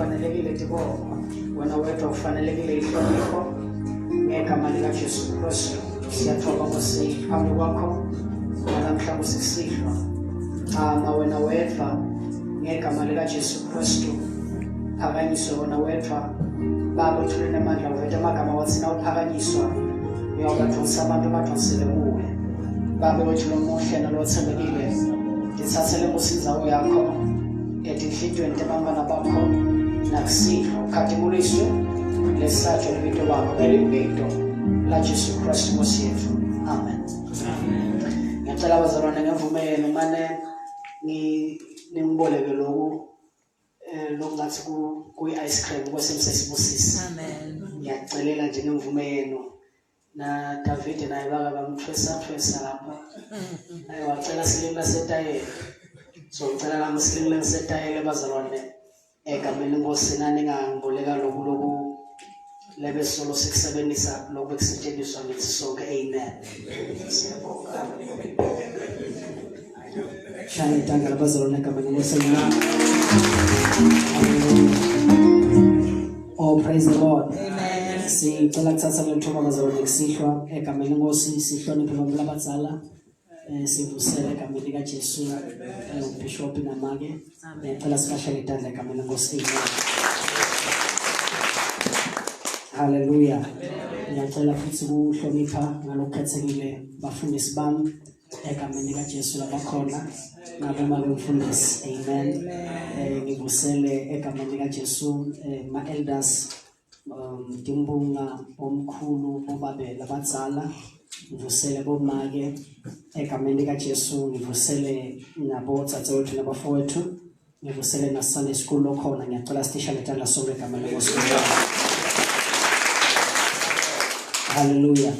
ufanelekile tibongo, wena wedwa ufanelekile inhlonipho. Ngegama likaJesu Kristu siyathoba Nkosi phambi kwakho namhla kusisihlwa. Chama wena wedwa ngegama likaJesu Kristu, phakanyiswe wena wedwa Baba uthule namandla uvete amagama wathi nawuphakanyiswa uyawubadonsa abantu abadonsele kuwe. Baba wethu lomuhle nalothembekile, ngithathele Nkosi indzawo yakho etinhlitiyweni tebantfwana bakho nakusihlwa ukhatimuliswe lesatshwe libito lakho ngelibito laJesu Kristu Nkosi yethu, amen. Ngiyacela bazalwane ngemvume yenu mane ningiboleke loku lokungathi kuyi-ice cream kwasemsesibusisi. Amen. Ngiyakucelela nje ngemvume yenu na Davide naye baka bamthwesa thwesa lapha naye wacela silimi lasetayela, so ngicela nami silimi lengisetayele bazalwane egameni lenkosi naningangiboleka loku loku lebe solo sikusebenzisa lokhu bekusetshenziswa ngithi sonke, amen. Siyabonga. Shaya itanga labazalwane egameni lenkosi. Oh, praise the Lord. Amen. Sicela kuthatha leli thuba bazalwane kusihlwa egameni lenkosi sihloniphe abantu labadzala, sivusele egameni likaJesu uBishop namake. Ngiyacela sibashayele itandla egameni lenkosi. Amen. Hallelujah. Ngiyacela futhi ukuhlonipha ngalokukhethekile bafundisi bami egameni likaJesu labakhona naboma bemfundisi, amen. Ngivusele egameni likaJesu ma elders, Dimbunga omkhulu, bobabe labadzala, ngivusele bomake egameni likaJesu, ngivusele nabo dzadzewethu nabafowethu, ngivusele na Sunday school okhona. Ngiyacela sitishane tandla sonke egameni lenkosi. Haleluya.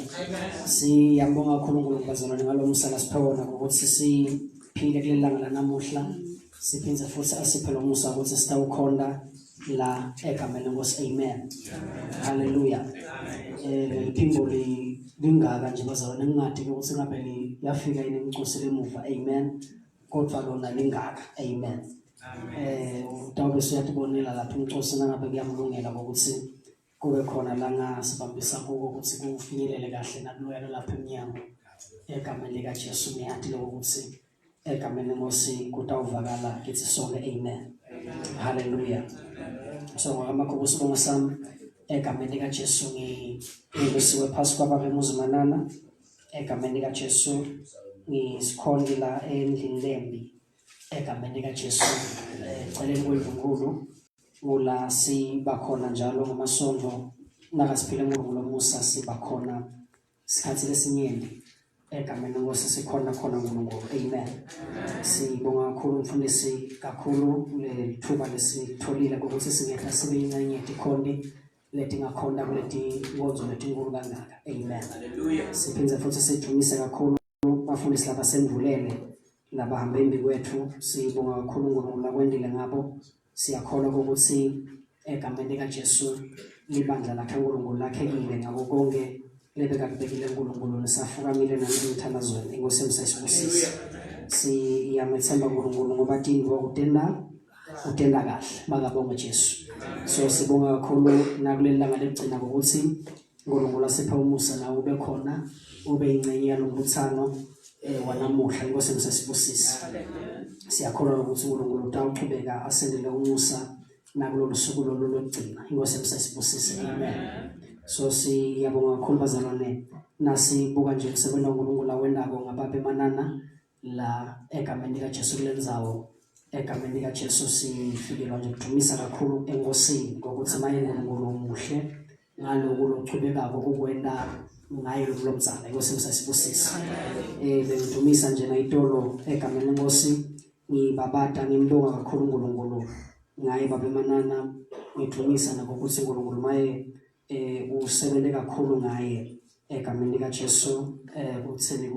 Siyambonga kakhulu uNkulunkulu bazalwane ngalo musa lasiphe wona ukuthi siphile kuleli langa lanamuhla, siphindze futhi asiphe lo musa ukuthi sitawukhonda la egameni lenkosi, amen. Haleluya. Leli phimbo lingaka nje bazalwane, ngingadi ukuthi ngabe liyafika yini imcosi lemuva, amen, kodwa lona lingaka, amen. Utawube suyatibonela lapha umcosi nangabe kuyamlungela ukuthi kube khona la ngasibambisa kuko ukuthi kufinyelele kahle nakuloya lapha emnyango egameni likaJesu. Ngiyati lokho ukuthi egameni lenkosi kutawuvakala kithi sonke, amen. Haleluya. So ngakamakho sibongo sami egameni likaJesu ngilusiwe phasi kwababa eMuzimanana egameni likaJesu, ngisikhonti la endlini lembi egameni likaJesu, eceleni kwendlunkulu kula siba khona njalo ngamasonto nakasiphile uNkulunkulu omusa, siba khona sikhathi lesinyenti egameni lenkosi, sikhona khona uNkulunkulu, amen. Sibonga kakhulu umfundisi kakhulu lethuba lesitholile ukuthi singehla sibe ingxenye yetikhonti letingakhonta kuleti nkonzo letinkulu kangaka, amen. Siphindze futhi sidumise kakhulu bafundisi labasendvulele labahambe embi kwethu. Sibonga kakhulu uNkulunkulu akwendile ngabo. Siyakholwa ukuthi egameni likaJesu libandla lakhe uNkulunkulu lakhekile ngako konke lebekakubekile uNkulunkulu, nisafukamile nani emthandazweni. Inkosi emsayisibusise. Siyamethemba uNkulunkulu ngoba tintfo utenda kahle, makabonge Jesu. So sibonga kakhulu nakuleli langa lekugcina ngokuthi uNkulunkulu asiphe umusa nawe ube khona ube ingxenye yalombuthano wanamuhla. Inkosi emsayisibusise. Siyakholwa ukuthi uNkulunkulu utawuchubeka asendele umusa nakulolu suku lolu lokugcina. Inkosi emsayisibusise, amen. So siyabonga kakhulu bazalwane, nasibuka nje umsebenzi waNkulunkulu awendako ngababe manana la egameni likaJesu kulendzawo egameni likaJesu, sifikelwa nje kudumisa kakhulu enkosini ngokuthi maye uNkulunkulu omuhle ngaloku lochubekako kukwenta ngaye lo mzala. Inkosi emsayisibusise. Bengidumisa nje nayitolo egameni lenkosi, ngibabata ngimbonga kakhulu uNkulunkulu ngaye babe manana, ngidumisa nakokuthi uNkulunkulu maye usebenze kakhulu ngaye egameni likaJesu, kutheni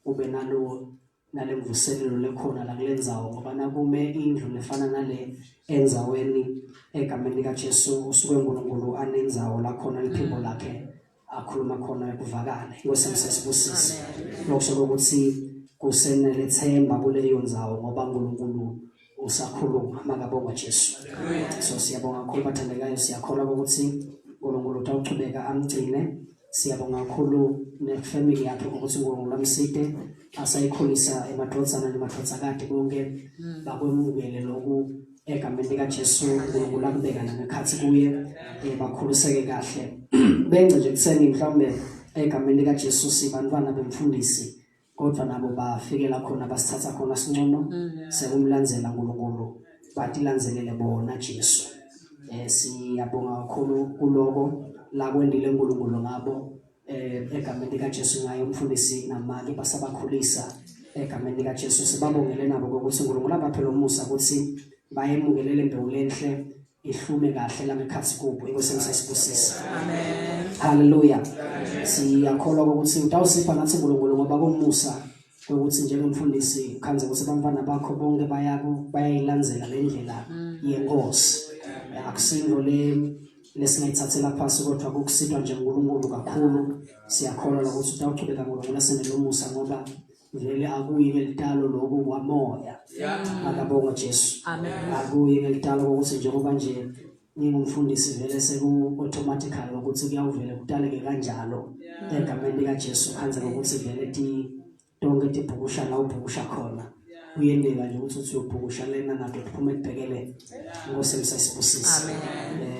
kube nalo nalemvuselelo lekhona la kulendzawo, ngoba nakume indlu lefana nale endzaweni egameni likaJesu usuke uNkulunkulu anendzawo la khona liphimbo lakhe akhuluma khona kuvakale. Inkosi sesibusise. Lokusho ukuthi kusenelethemba kuleyo ndzawo ngoba uNkulunkulu Usakhuluma, makabongwa Jesu. So siyabonga kakhulu bathandekayo, siyakholwa ukuthi uNkulunkulu utawuchubeka amgcine. Siyabonga kakhulu nefamily yakhe ukuthi uNkulunkulu amside asayikhulisa emadvodzana nemadvodzakati bonke bakwemukele lokhu egameni likaJesu. uNkulunkulu akubeka nangekhathi kuye, bakhuliseke kahle bence nje kuseni mhlawumbe egameni likaJesu sibantwana bemfundisi, kodwa nabo bafikela khona basithatha khona sincono sekumlandzela uNkulunkulu, batilandzelele bona Jesu. Siyabonga kakhulu kuloko la kwendile uNkulunkulu ngabo, egameni likaJesu, ngaye umfundisi namake basabakhulisa egameni likaJesu. Sibabongele nabo ukuthi uNkulunkulu abaphe lo musa ukuthi bayemukele le mbewu lenhle ihlume kahle la ngekhathi kubo. Inkosi emsayisibusise. Amen. Haleluya. Siyakholwa ukuthi utawusipha nathi uNkulunkulu, ngoba kumusa ukuthi njengomfundisi ukhanze ukuthi abantwana bakho bonke bayayilandzela le ndlela yenkosi. Akusinto le lesingayithathela phasi, kodwa kukusitwa nje uNkulunkulu kakhulu. Siyakholwa ukuthi utawuchubeka uNkulunkulu asengelomusa, ngoba vele akuyi ngelitalo lokhu kwamoya. Akabonga Jesu. Amen. Akuyi ngelitalo ukuthi njengoba nje ngingumfundisi vele seku automatically ukuthi kuyawuvele kutaleke kanjalo egameni likaJesu. Khanze ukuthi vele ti tonke tibhukusha la ubhukusha khona, kuyenteka nje ukuthi uthi uyobhukusha lena nato tiphume kubhekele. Inkosi emsayisibusise.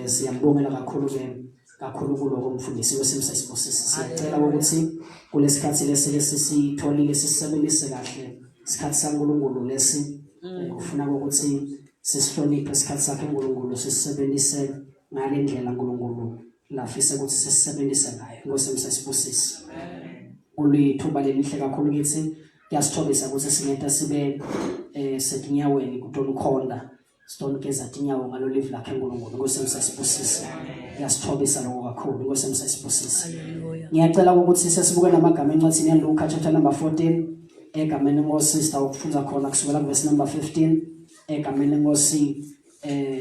Siyambongela kakhulu ke kakhulu kuloko mfundisi wesimsayisibusise. Siyacela ukuthi kulesikhathi lesi lesisitholile sisebenzise kahle isikhathi saNkulunkulu lesi. Kufuna ukuthi sisihloniphe isikhathi sakhe uNkulunkulu, sisebenzise ngale ndlela uNkulunkulu lafisa ukuthi sisebenzise ngayo. Inkosi emsayisibusise. Kulithuba lelihle kakhulu kithi, kuyasithobisa ukuthi singeta sibe setinyaweni kutolukhonda, sitonikeza tinyawo ngalo live lakhe uNkulunkulu. Inkosi emsayisibusise. Kuyasithobisa lokho kakhulu. Inkosi emsayisibusise. Ngiyacela ukuthi sesibuke namagama encwadini yaLuka chapter number 14 egameni lenkosi. Sitawufundza khona kusukela kuverse number 15 egameni lenkosi.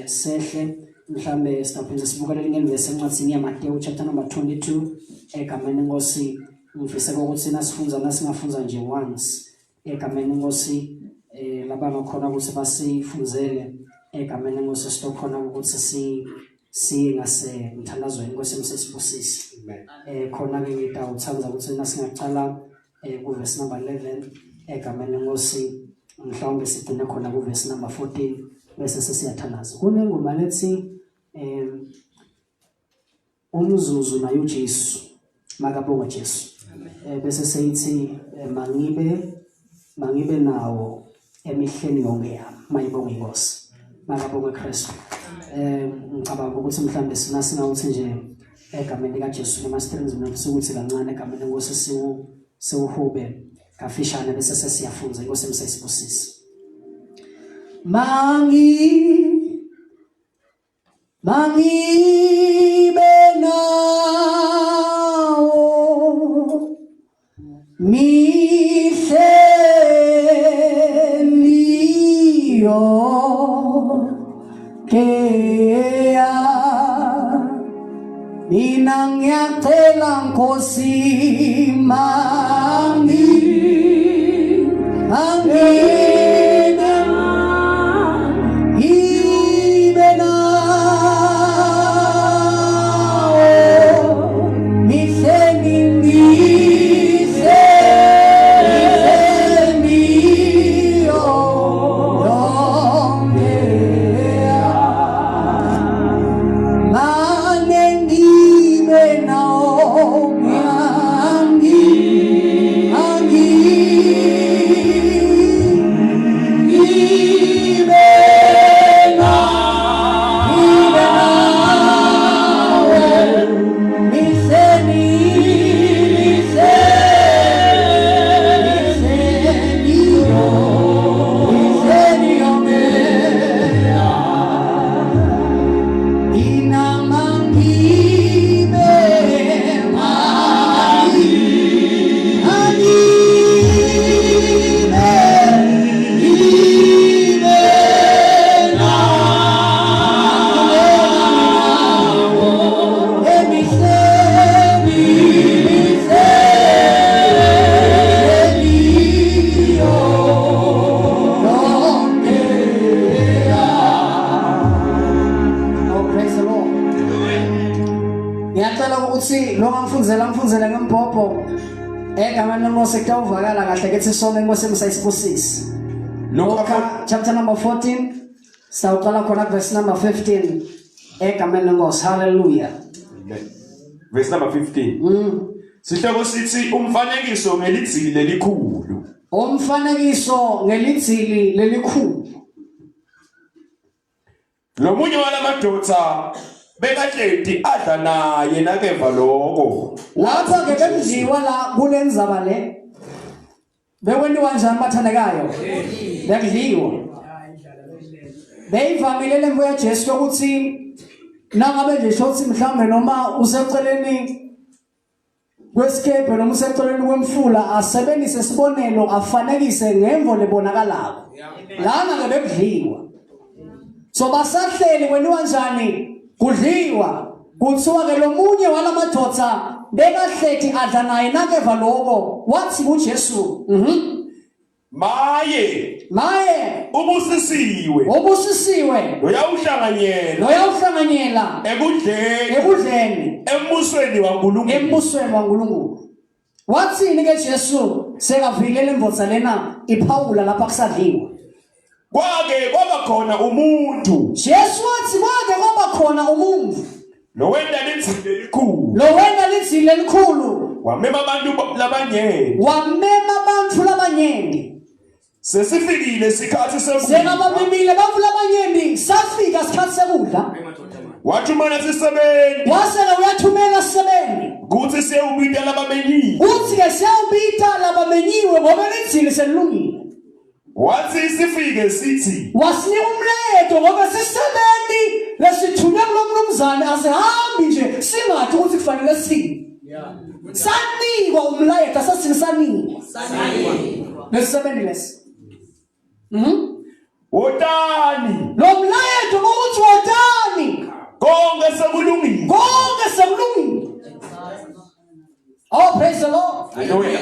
Sehle mhlambe sitawuphinda sibukele elinye verse encwadini yaMateyu chapter number 22 egameni lenkosi. Ngifisa ukuthi nasifundza, nasingafunza nje once egameni lenkosi, labangakhona ukuthi basifundzele egameni lenkosi, sitokhona ukuthi si siye ngase mthandazweni. Inkosi emsesibusise. Khona ke ngitawuthanda ukuthi nasingacala kuverse number 11 egameni lenkosi, mhlawumbe sigcine khona kuverse number 14, bese sesiyathandaza. Kunengoma lethi umzuzu naye uJesu, makabonga Jesu. Bese seyithi mangibe nawo emihleni yonke yami. Mayibonga inkosi, makabonga Kristu. Ngicabanga ukuthi mhlambe sina singawuthi nje egameni likaJesu noma strings mina ukuthi kancane egameni lenkosi siwuhube kafishane, bese sesiyafunza. Inkosi emsayisibusise. Mangibe nawo mihleli yonke yami, mina ngiyacela Nkosi, mangibe ibe nawo mihleni mihleni yonke, mane ngibe nawo angi angi ukuthi lo ngamfundzela amfundzele ngembhobho egameni lenkosi kutawuvakala kahle kethi sonke inkosi emsayisibusise. Luka chapter number 14 sitawuqala khona verse number 15 egameni lenkosi. Hallelujah. Verse number 15. Sihloko sithi umfanekiso ngelidzili lelikhulu. Umfanekiso ngelidzili lelikhulu. Lomunye walamadoda bekahleti adla naye nakeva lokho. Lapha ke bekudliwa la kulenzaba le. Bekwentiwa njani bathandekayo? Bekudliwa. Beyivamile lemvo yaJesu yokuthi nangabe nje shothi mhlawumbe noma useceleni kwesikebhe noma useceleni kwemfula asebenzise isibonelo afanekise ngemvo lebonakalako lana ke bekudliwa so basahleli kweniwa njani kudliwa kuthiwa ke lomunye walamadoda bekahleti adla naye nakeva lokho wathi kuJesu Maye, maye ubusisiwe ubusisiwe loyawuhlanganyela loyawuhlanganyela ekudleni ekudleni embusweni waNkulunkulu. Embusweni waNkulunkulu. Wathini ke Jesu sekavile lendvodza lena iphawula lapha kusadliwa? Kwake kwaba khona umuntu. Jesu wathi kwake kwaba khona umuntu lowenta lidzili lelikhulu. Lowenta lidzili lelikhulu. Wamema abantu labanyenti. Wamema abantu labanyenti. Sesifikile isikhathi sekudla. Sekabamemile abantu labanyenti safika isikhathi sekudla. Wathumela sisebenzi. Wase-ke uyathumela sisebenzi. Kuthi siyewubita labamenyiwe. Kuthi-ke siyewubita labamenyiwe ngoba lidzili selilungile. Wathi sifike sithi wasinika umlayeto ngoba sisebenzi lesithunywe kulo mnumzane asihambi nje singathi ukuthi kufanele sini sanikwa umlayeto asasini sanikwa lesisebenzi lesi Wotani lo mlayeto ukuthi wotani konke sekulungile konke sekulungile. Oh, praise the Lord. Hallelujah.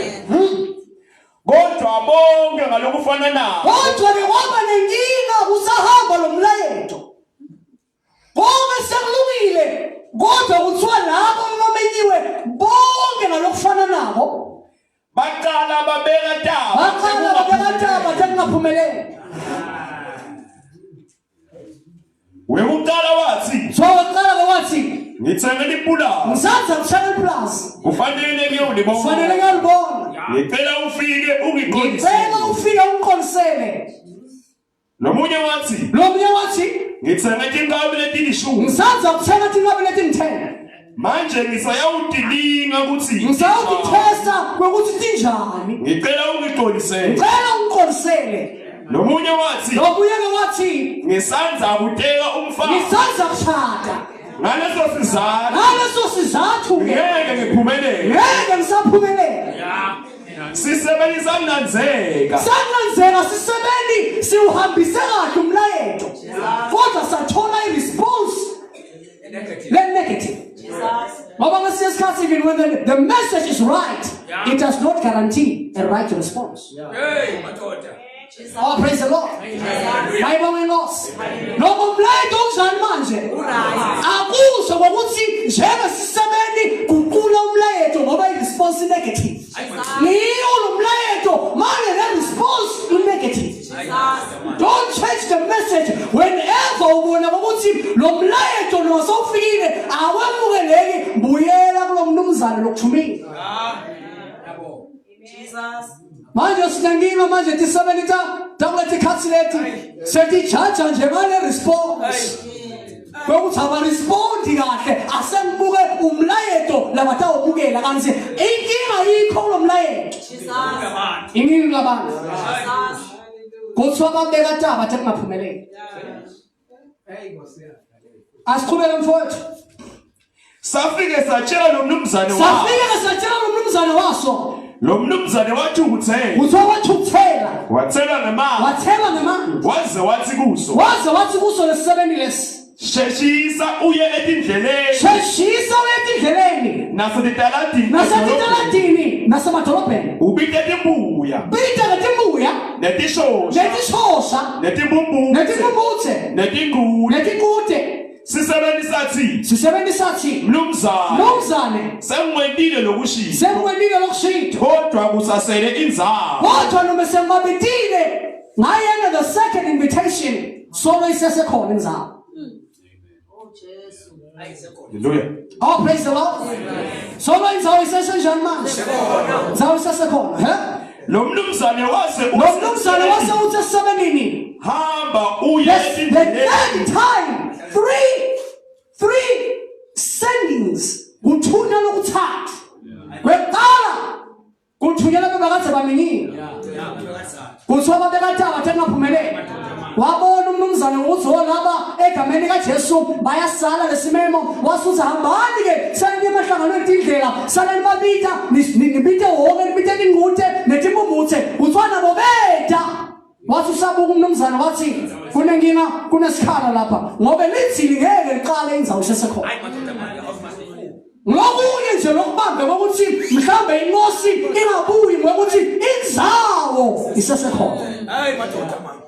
Kodwa bonke ngalokufananayo. Kodwa ke kwaba nenkinga usahamba lo mlayeto. Konke sekulungile kodwa kuthiwa labo abamenyiwe bonke ngalokufana nabo baqala babeka taba. Baqala babeka taba tekungaphumeleli. Wekuqala wathi So waqala ke wathi ngithenge ipulazi. Ngisanza kuthenga ipulazi. Kufanele ngiyolibona. Kufanele ngiyolibona. Ngicela ufike ungiqondisele. Ngicela ufike ungiqondisele. Lomunye wathi Lomunye wathi ngithenge tinkabi letilishumi. Ngisanza kuthenga tinkabi letingu-10. Manje ngisayawutilinga ukuthi ngisayawutithesta ukuthi tinjani. Ngicela ungiqondisele. Ngicela ungiqondisele. Nomunye wathi Nomunye ke wathi ngisanza kuteka umfazi. Ngisanza kushada. Ngaleso sizathu. Ngaleso sizathu ke. Ngeke ngiphumelele. Ngeke ngisaphumelela. Sisebenzi sananzeka. Sananzeka sisebenzi siwuhambise kahle umlayeto. Kodwa sathola i-response le negative. Ngoba ngesinye isikhathi even when the message is right, it does not guarantee a right response. Hey, madoda. Oh, praise the Lord. Mayibonge inkosi. Noma umlayeto unjani manje? Akusho ngokuthi njengesisebenzi guqula umlayeto ngoba i-response negative. Ngiyo lo mlayeto manje le response i-negative. Don't change the message whenever ubona ukuthi lo mlayeto noma sewufikile awemukeleki buyela kulo mnumzane lokuthumile. Manje sinenkinga manje tisebenti ta takuletikhatsi leti setijaja nje ngale response kwekuthi abarespondi kahle asengibuke umlayeto labatawubukela kanti inkinga yikho kulo mlayeto inkinga kulabantu kuthiwa babeka taba athi kungaphumeleli asiqhubeke mfowethu Safike satshela lo mnumzane waso. Safike satshela lo mnumzane waso. Lo mnumzane wathukuthela. Kuthiwa wathukuthela. Wathela ngemanzi. Wathela ngemanzi. Waze wathi kuso. Waze wathi kuso lesisebenzi lesi. Sheshisa uye etindleleni. Sheshisa uye etindleleni. Nasetitaladini. Nasetitaladini nasemadolobheni. Ubite timbuya. Bita letimbuya. Netishosha. Netishosha. Netimbumbutse. Netimbumbutse. Netingude. Netingude. Sisebenzi sathi Sisebenzi sathi mnumzane mnumzane sengikwentile lokushilo sengikwentile lokushito kodwa kusasele inzalo kodwa noma sengibabitile ngayena the second invitation solo isesekhona inzalo. Hallelujah. Oh praise the Lord. Solo inzawo isesenjani manje? Inzawo isesekhona, he? Lo mnumzane wase Lo mnumzane wase uthi esisebenini hamba uye Yes, the third time, three sendings kuthunywa lokuthathu. Kweqala kuthunyelwa bebakade bamenyiwe. Kuthiwa babekade abathe ngaphumeleli. Wabona umnumzane ukuthi olaba egameni kaJesu bayasala lesimemo wasuthi hambani ke saleni emahlanganweni tindlela saleni babita nibite wonke nibite ningute netimpumuthe kuthiwa nabo beta wathi usabuka umnumzane wathi kunenkinga kunesikhala lapha ngoba lithini ngeke liqale indzawo isesekhona ngokunye nje lokubambe kokuthi mhlawumbe inkosi ingabuyi ngokuthi indzawo isesekhona hayi madoda mani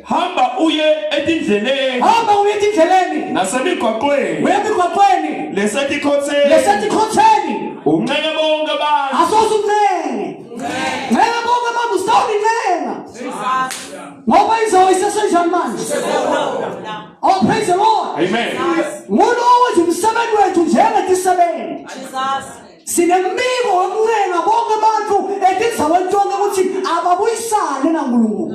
Hamba uye etindleleni. Hamba uye etindleleni. Nasemigwaqweni. Uye emigwaqweni. Lesetikhotheni. Lesetikhotheni. Uncenge bonke abantu. Asoze uncenge. Ncenge bonke abantu usawuncenga. Ngoba izobe isesenjani manje? Oh praise the Lord. Amen. Ngulowo nje umsebenzi wethu njengetisebenzi. Jesus. Sinembiko wokuncenga bonke abantu etindaweni tonke ukuthi ababuyisane naNkulunkulu.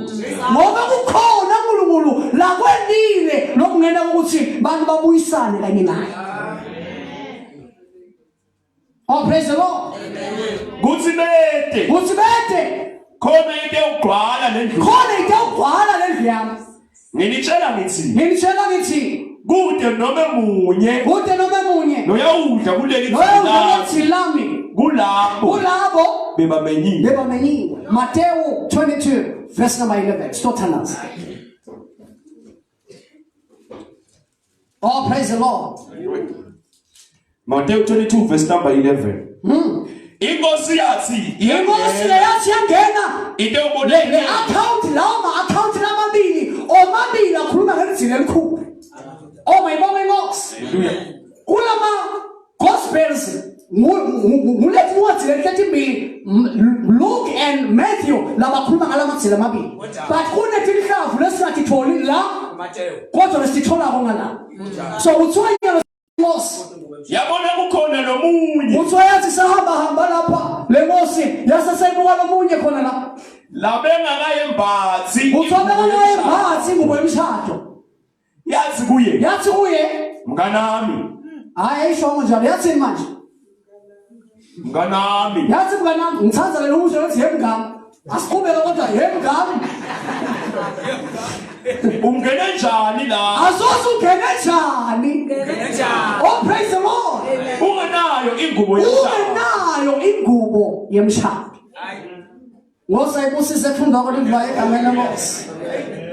Ngoba kukhona uNkulunkulu la kwendile lokungena ukuthi bantu babuyisane kanye naye. Oh praise the Lord. Kuthi bete. Kuthi bete. Khona into ewugcwala lendlu. Khona into ewugcwala lendlu yami. Nginitshela ngithi. Nginitshela ngithi kude noma munye. Kude noma munye. Noyawudla kuleli Noyawudla kuleli lami. Kulabo. Kulabo bebamenyiwe. Bebamenyiwe. Matthew 22 verse number 11. Sitothandaza. Oh praise the Lord. Matthew 22 verse number 11. Inkosi yathi Inkosi yathi yangena into le le account lawo ma account lamabili omabili akhuluma ngelizwi elikhulu. Oh my bonga inkosi. Hallelujah. Kulama gospels ngulethi ncwadi letimbili Luke and Matthew labakhuluma ngalamadzila amabili. But kunetinhlavu lesingatitholi la kodwa lesitholako ngala. So kuthiwa Nkosi Yabona kukhona nomunye kuthiwa yathi sahamba hamba lapha le nkosi yaseseyibuka lomunye khona la labengakayembathi kuthiwa bengakayembathi ingubo yemshado yathi kuye yathi kuye mnganami hayi ayishongo njalo yathini manje mnganami yathi mnganami ngithanda lelo usho yathi yemngami asiqhubeke kodwa yemngami ungene njani la asoze ungene njani oh praise the lord ungenayo ingubo yemshado ungenayo ingubo yemshado Nkosi ayibusise kufunda kwalindlu egameni lenkosi.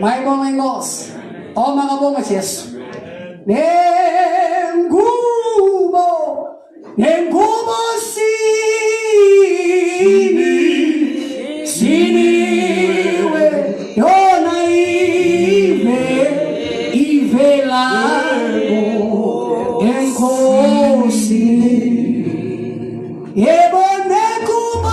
Mayibonge inkosi. Oh makabonge Jesu. Nengubo nengubo sini siniwe yona ive ivelako enkosini Yebo nekubo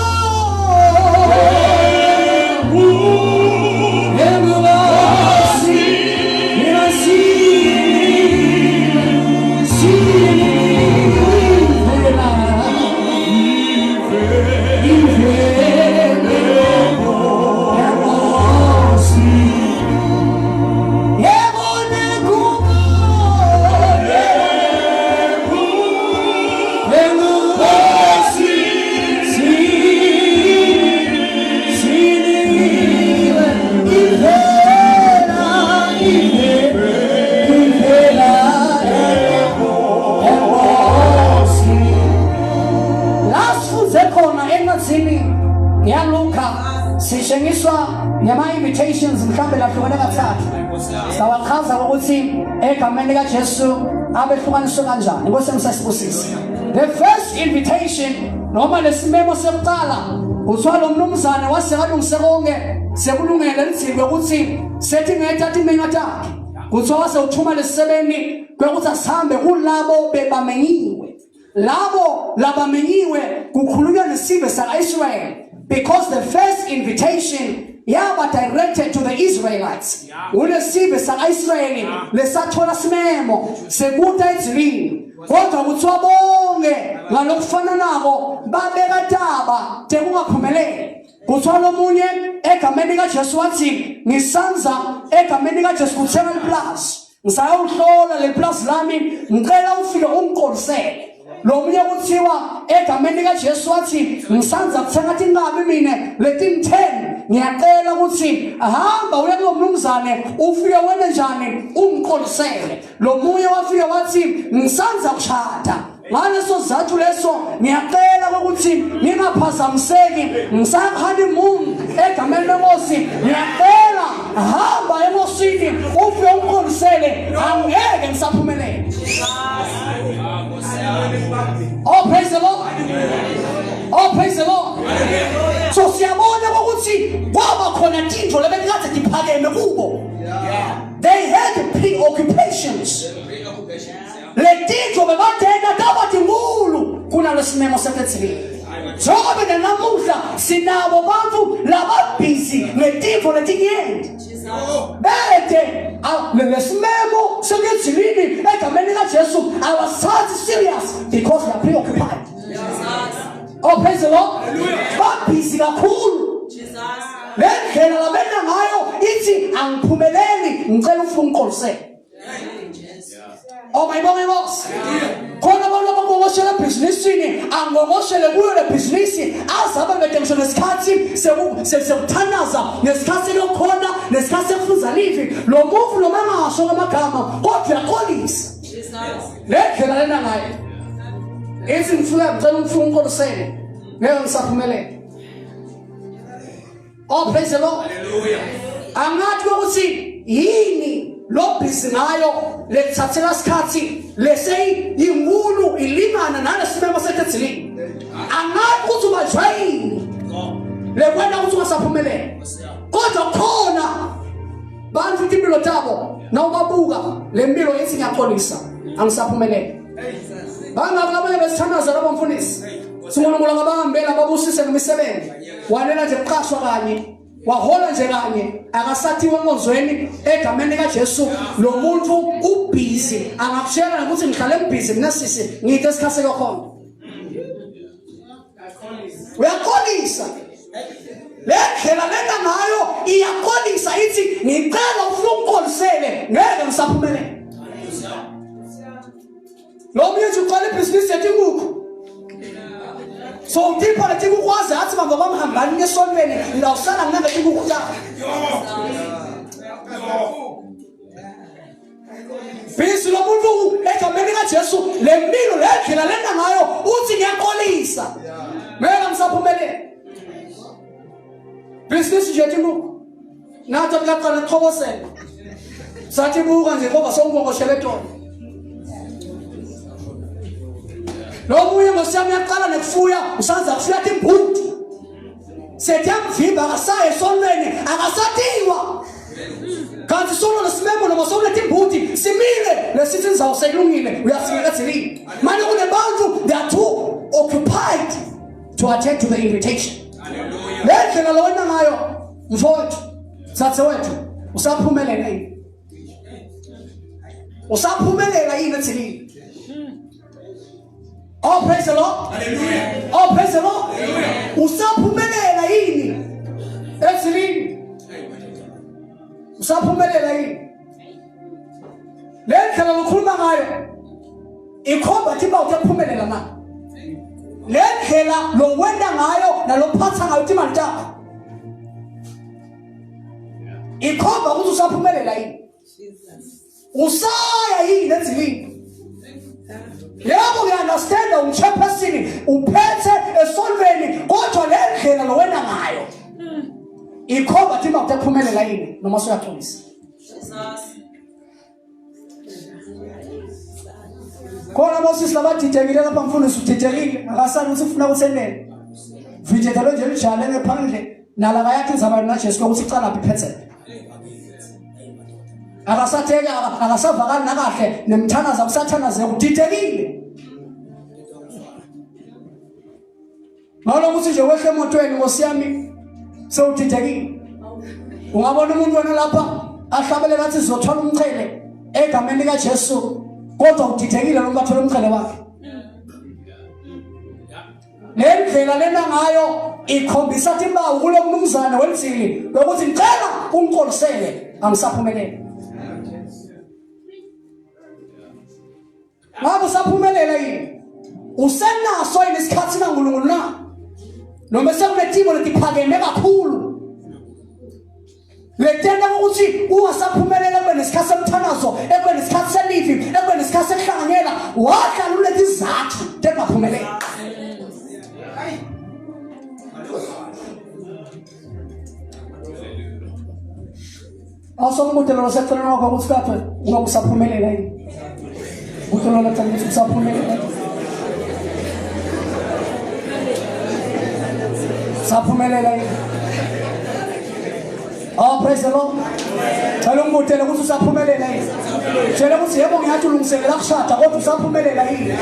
Sishengiswa ngama-invitations mhlawumbe lahlukene kathathu sawachaza ukuthi egameni likaJesu abehlukaniswe kanjani inkosi emsasibusise the first invitation noma lesimemo sekuqala kuthiwa lo mnumzane wasekalungise konke sekulungele lidzikwe ukuthi sethi ngeta timenywa takhe. Kuthiwa wase uthuma lesisebenzi kwekuthi asihambe kulabo bebamenyiwe. Labo labamenyiwe kukhulunywa nesive saka-Israyeli because the first invitation yaba directed to the Israelites. Unesive saka-Israyeli lesathola simemo sekuta edzilini kodwa kuthiwa bonke ngalokufana nabo babeka taba tekungaphumeleli. Kuthiwa lomunye egameni likaJesu wathi ngisanza egameni likaJesu kuthenga liplazi ngisayawuhlola leli plazi lami ngicela ufike ungiqolisele lo munye kuthiwa egameni likaJesu wathi ngisanza kuthenga tinkabi mina letingu-10 ngiyacela ukuthi hamba uye kulo mnumzane ufike wene njani ungiqolisele lo munye wafike wathi ngisanza kushada ngaleso sizathu leso ngiyacela ukuthi ngingaphazamiseki ngisahoneymoon egameni lenkosi ngiyacela hamba enkosini ufike ungiqondisele angeke ngisaphumelele. Oh, praise the Lord. Oh, praise the Lord. So siyabona ukuthi kwaba khona tintfo lebekade tiphakeme kubo. They had preoccupations. Letintfo bebatenta taba tinkulu kunalesimemo setethilini. Njengoba nanamuhla sinabo bantu lababhizi ngetintfo letinyenti. Bede lesimemo sekethilini egameni likaJesu awasithathi serious because they are preoccupied. Oh, praise the Lord. Babhizi kakhulu. Le ndlela labenta ngayo ithi angiphumeleli ngicela ufike ungiqolisele. Oh mayibonge inkosi. Khona abantu abangongoshela ebhizinisini angongoshele kuyo le bhizinisi azabe bede ngisho nesikhathi sekuthandaza nesikhathi sekukhona nesikhathi sekufunza livi lo muntu noma engasho ngamagama kodwa uyaxolisa le ndlela lena ngayo ithi ngifuna ngicela umfuna unkolisele ngeke ngisaphumelela. Oh, praise the Lord. Hallelujah. Angathi ukuthi yini lo busy ngayo lethathela isikhathi leseyinkulu ilingana nalesimemo sethethilini. Angathi ukuthi ubanjwa yini lekwena ukuthi ungasaphumelela. Kodwa khona bantu impilo tabo nawubabuka le mpilo ithi ngiyaxolisa angisaphumelela. Bangaki labanye besithandaza labo mfundisi. Unkulunkulu akabahambela babusise ngemisebenzi. Wanela nje kuqashwa kanye wahola nje kanye akasathiwa enkonzweni egameni likaJesu lo muntu ubhizi angakushela ukuthi ngihlale ngibhizi mina sisi ngithe isikhathi sekukhona uyaxolisa le ndlela lena ngayo iyaxolisa ithi ngicela ufuna ungixolisele ngeke ngisaphumelela lo munye nje uqala ibhizinisi yetinkukhu so utipha letinkukhu waze athi bamba kwamhambani esontweni ngawusala nginanga tinkukhu takho. Bhizi lo muntu egameni likaJesu le mpilo le ndlela lena ngayo uthi ngiyaxolisa ngeke ngisaphumelela bhizinisi nje tinkukhu nathi kuyaqala kuchobosela sathi buka nje ngoba sowungongoshele tona lo munye ngosiyami uyaqala nekufuya usanza kufuya timbuti sethiyamvimba akasaye esonweni akasatiwa kanti sono lesimemo noma sono letimbuti simile lesithi indzawo sekulungile uyafika edzilini manje kunebantu they are too occupied to attend to the invitation. Le ndlela lo wena ngayo mfowethu dzadzewethu usaphumelela yini usaphumelela yini edzilini? Oh, praise the Lord. Hallelujah. Oh, praise the Lord. Hallelujah. Usaphumelela yini edzilini? Usaphumelela yini? Le ndlela lokhuluma ngayo ikhomba ukuthi uba utaphumelela na. Le ndlela lowenda ngayo nalophatha ngayo imali takho ikhomba ukuthi usaphumelela yini. Usaya yini edzilini? Yebo ngiya-understanda umchairperson uphethe esolveni kodwa le ndlela lowena ngayo ikhomba ukuthi uba utaphumelela yini noma usuyaxolisa. Khona bosisi labadidekile lapha mfundisi udidekile akasali ukuthi ufuna ukuthi enele vijetelo nje lijale ngephandle nala kayathi izaba naJesu ukuthi icala phi iphethele. Akasatheke, akasavakali nakahle, nemthandazo akusathandazeka, udidekile. Ngalokuthi nje wehle emotweni nkosi yami sewudidekile. Ungabona umuntu wena lapha ahlabelela athi sizothola umqhele egameni likaJesu, kodwa udidekile noma bathola umqhele wakhe. Le ndlela lena ngayo ikhombisa tibawu kulo mnumzane wemzini lokuthi ngicela ungixolisele angisaphumeleli. Ngabe usaphumelela yini? Usenaso yini isikhathi naNkulunkulu na? Noma sekunetimo letiphakeme kakhulu letenta ukuthi ungasaphumelela kube nesikhathi semthandazo, ekube nesikhathi selivi, ekube nesikhathi sekuhlanganyela, wahlala uletha izathu tekungaphumelela. Awusombude lolo seceleni wakho ukuthi kathwe ungabe usaphumelela yini. Bude lolo cela ukuthi usaphumelela. Saphumelela yini? Oh, praise the Lord. Cela ungibutele ukuthi usaphumelela yini. Tshela ukuthi yebo ngiyathi ulungiselela kushada kodwa usaphumelela yini.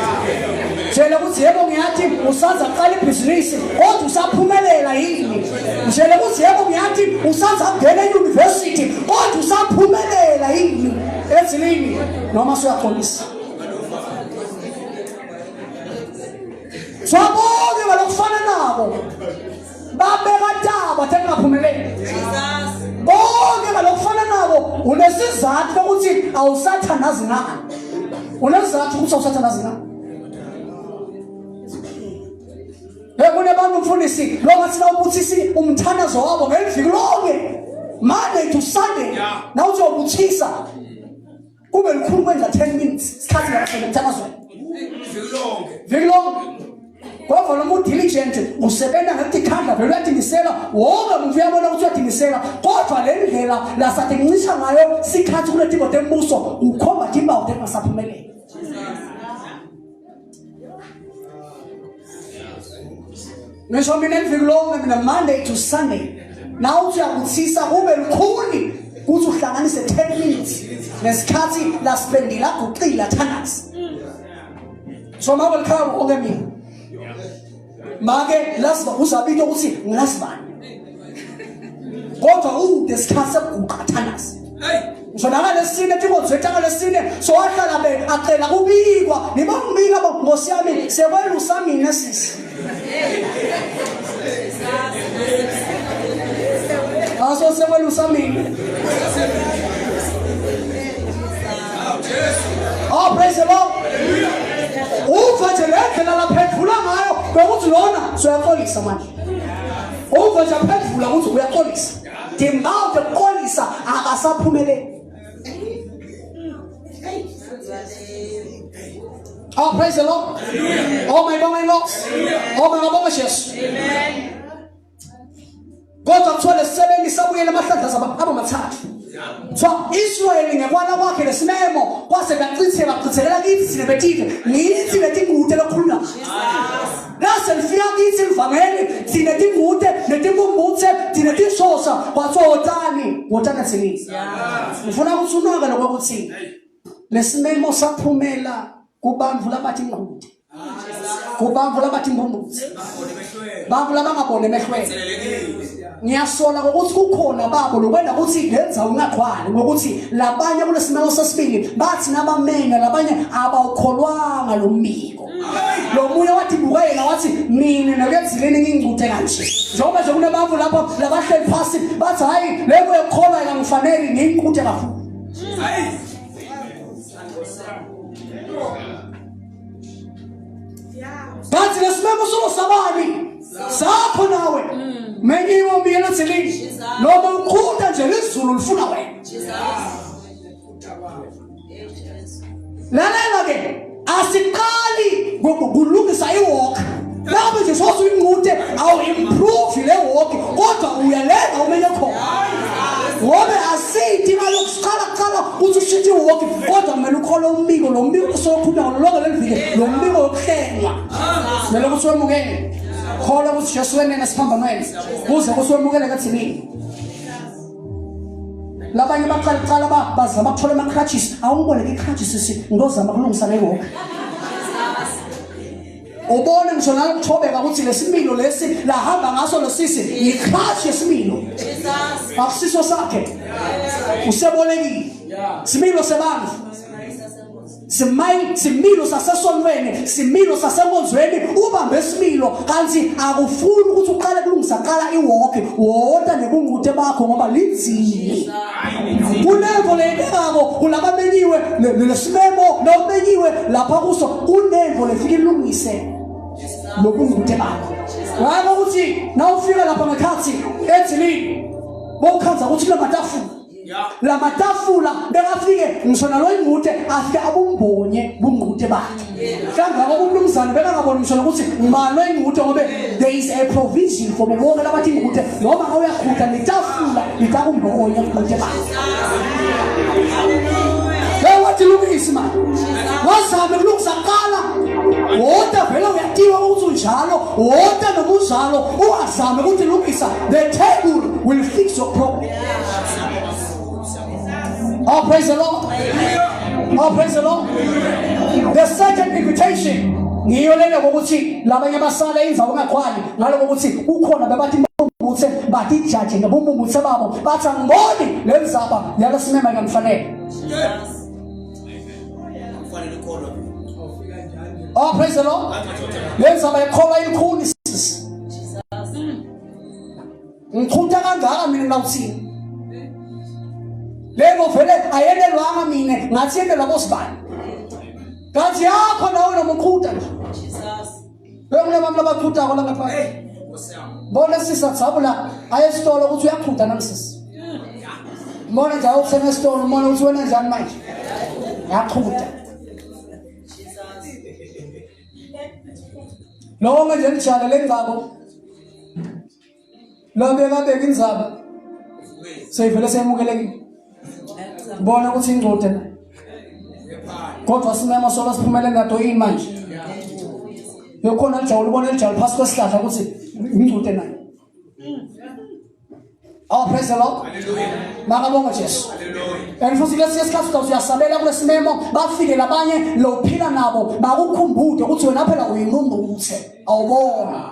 Tshela ukuthi yebo ngiyathi usaza qala ibhizinisi kodwa usaphumelela yini. Tshela ukuthi yebo ngiyathi usaza kungena e-university kodwa usaphumelela yini. Ezilini noma suyaxolisa. Swabonke balokufana nabo. Babeka taba tengaphumeleli. Bonke balokufana nabo unesizathu sokuthi awusathandazi ngani. Unesizathu ukuthi awusathandazi ngani. Hey kunebantu mfundisi lo ngathi nawubuthisi umthandazo wabo ngeliviki lonke. Monday to Sunday. Nawuzobuthisa kube likhulu kwenza 10 minutes isikhathi lapho emthandazweni. Viki lonke. Viki lonke. Kodwa noma udiligent usebenza ngekutikhandla vele uyadimisela wonke umuntu uyabona ukuthi uyadimisela kodwa le ndlela lasathi ncisha ngayo sikhathi kuletimo tembuso ukhomba timpawu tengasaphumeleli. Ngisho mina eliviki lonke mina Monday to Sunday. Nawe uthi uyakuthisa kube lukhuni ukuthi uhlanganise 10 minutes ngesikhathi la spendile aguqile athandaze. So mama likhaya konke mina. Make lasiba uzabika ukuthi ngilasibani. Kodwa ude isikhathi sekuguqa athandaze. Ngisho nangalesine tinkonzo zethu angalesine so wahlala be acela kubikwa nibongibika bo nkosi yami sekwelusa mina sisi. Aso sekwelusa mina. Oh praise the Lord. Uva nje le ndlela laphendvula ngayo bekuthi lona soyaxolisa manje. Uva nje aphendvula ukuthi uyaxolisa. Timbawude kuxolisa akasaphumeleli. Oh praise the Lord. Oh my God, my Lord. Oh my God, Jesu. Amen. Kodwa kuthiwa lesisebenzi sabuyela amahlandla abamathathu. Kuthiwa Israyeli ngekwana kwakhe lesimemo kwase kuyachitheka kuchithekela kithi thina betive ngithi letingude lokhuluma. Lase lifika kithi livangeli thina tingude netimbumbuthe thina tisosa kwathiwa wotani wotani thini. Ngifuna ukuthi unake lokho ukuthi lesimemo saphumela kubantu labathi ngqude. Kubantu labathi imbumbuthe. Bantu labangaboni emehlweni. Ngiyasola ngokuthi kukhona babo lokwenda ukuthi lenza ungakhwali ngokuthi labanye kulesimemo sesibili bathi nabamenya labanye abawukholwanga lo mbiko. Lo munye wathi bukela wathi mina nokenzileni ngingcuthe kanje. Njengoba nje kunabantu lapho labahleli phasi bathi hayi lento yokukholwa ingangifaneli ngiyinquthe kakhulu. Kanti lesimemo solo sabani sakho nawe menyiwe umyeni othilini noma uqhuda nje lizulu lifuna wena. Lalela ke asiqali kulungisa iwalk lapho nje sosuyinqute awu improve le walk kodwa uyalenga umenye khona ngoba asithi imali yokuqala kuqala uthi ushintshe iwalk kodwa kumele ukhole umbiko lo mbiko osokhuluma ngalo lonke leli viki lo mbiko wokuhlengwa kumele ukuthi wemukele kholwa ukuthi Jesu wenene siphambanweni kuze kusiwemukele kathini. Labanye baqala kuqala bazama ukuthola ama-crutches. Awungiboleke i-crutches sisi, ngizozama kulungisa le walk. Ubone ngisho nalokuthobeka ukuthi lesimilo lesi lahamba ngaso losisi yi-crutch yesimilo. Akusiso sakhe. Usebolekile. Similo sebandla. Simayi similo sasesonweni, similo sasenkonzweni, ubambe isimilo kanti akufuni ukuthi uqale kulungisa qala iwalk, wota nebungcuthe bakho ngoba linzima. Kunemvo leyibekako kulabamenyiwe lesimemo nomenyiwe lapha kuso kunemvo lefika ilungise lobungcuthe bakho. Ngakho ukuthi nawufika lapha ngekhathi edzilini bokukhanza ukuthi kunamatafula la matafula bekafike ngisho nalo ingute afike abumbonye bungqute bakhe kangako umnumzane bekangaboni ngisho nokuthi ngubani lo ingute ngobe there is a provision for bonke labathi ingute noma awuyakhutha netafula litakumbonya bungqute bakhe. Hey, wathi lungisi manje wazame kulungisa kuqala wota vele uyatiwa ukuthi unjalo wota nobuzalo ungazame ukuthi lungisa. The table will fix your problem. Oh, praise the Lord. Oh, praise the Lord. The second invitation ngiyo lena ngokuthi labanye basala indzawo engakhwani ngaloko ukuthi kukhona bebathi impumputhe bathi ijaji ngebumpumputhe babo bathi angiboni le ndzaba yalosimema ngifanele. Oh, praise the Lord. Le ndzaba ikholwa ilikhuni sisi. Ngichutha kangaka mina nawuthini? Lebo vele ayenelwanga mina ngathi yenelwa bosibani. Kanti yakho nawe nomuqhuda nje. Jesus. Bekunabami labaqhudako la ngapha. Bona sisa tsabula aye esitolo ukuthi uyaqhuda nami sisi. Mbona nje awuthenga esitolo umbona ukuthi wena njani manje. Yaqhuda. Lonke nje lijala lengcabo. Lobeka beka indzaba. Seyivele seyamukelekile. Bona ukuthi ingcode la. Kodwa simemo solo siphumele ngato yini manje? Yokhona lijawula ubona lijawula phasi kwesihlahla ukuthi ingcode nayo. Oh, praise the Lord. Hallelujah. Makabonga Jesu. Hallelujah. And futhi kulesi sikhathi utawuthi uyasabela kulesimemo bafike labanye lophila nabo bakukhumbude ukuthi wena phela uyimpumputhe awubona.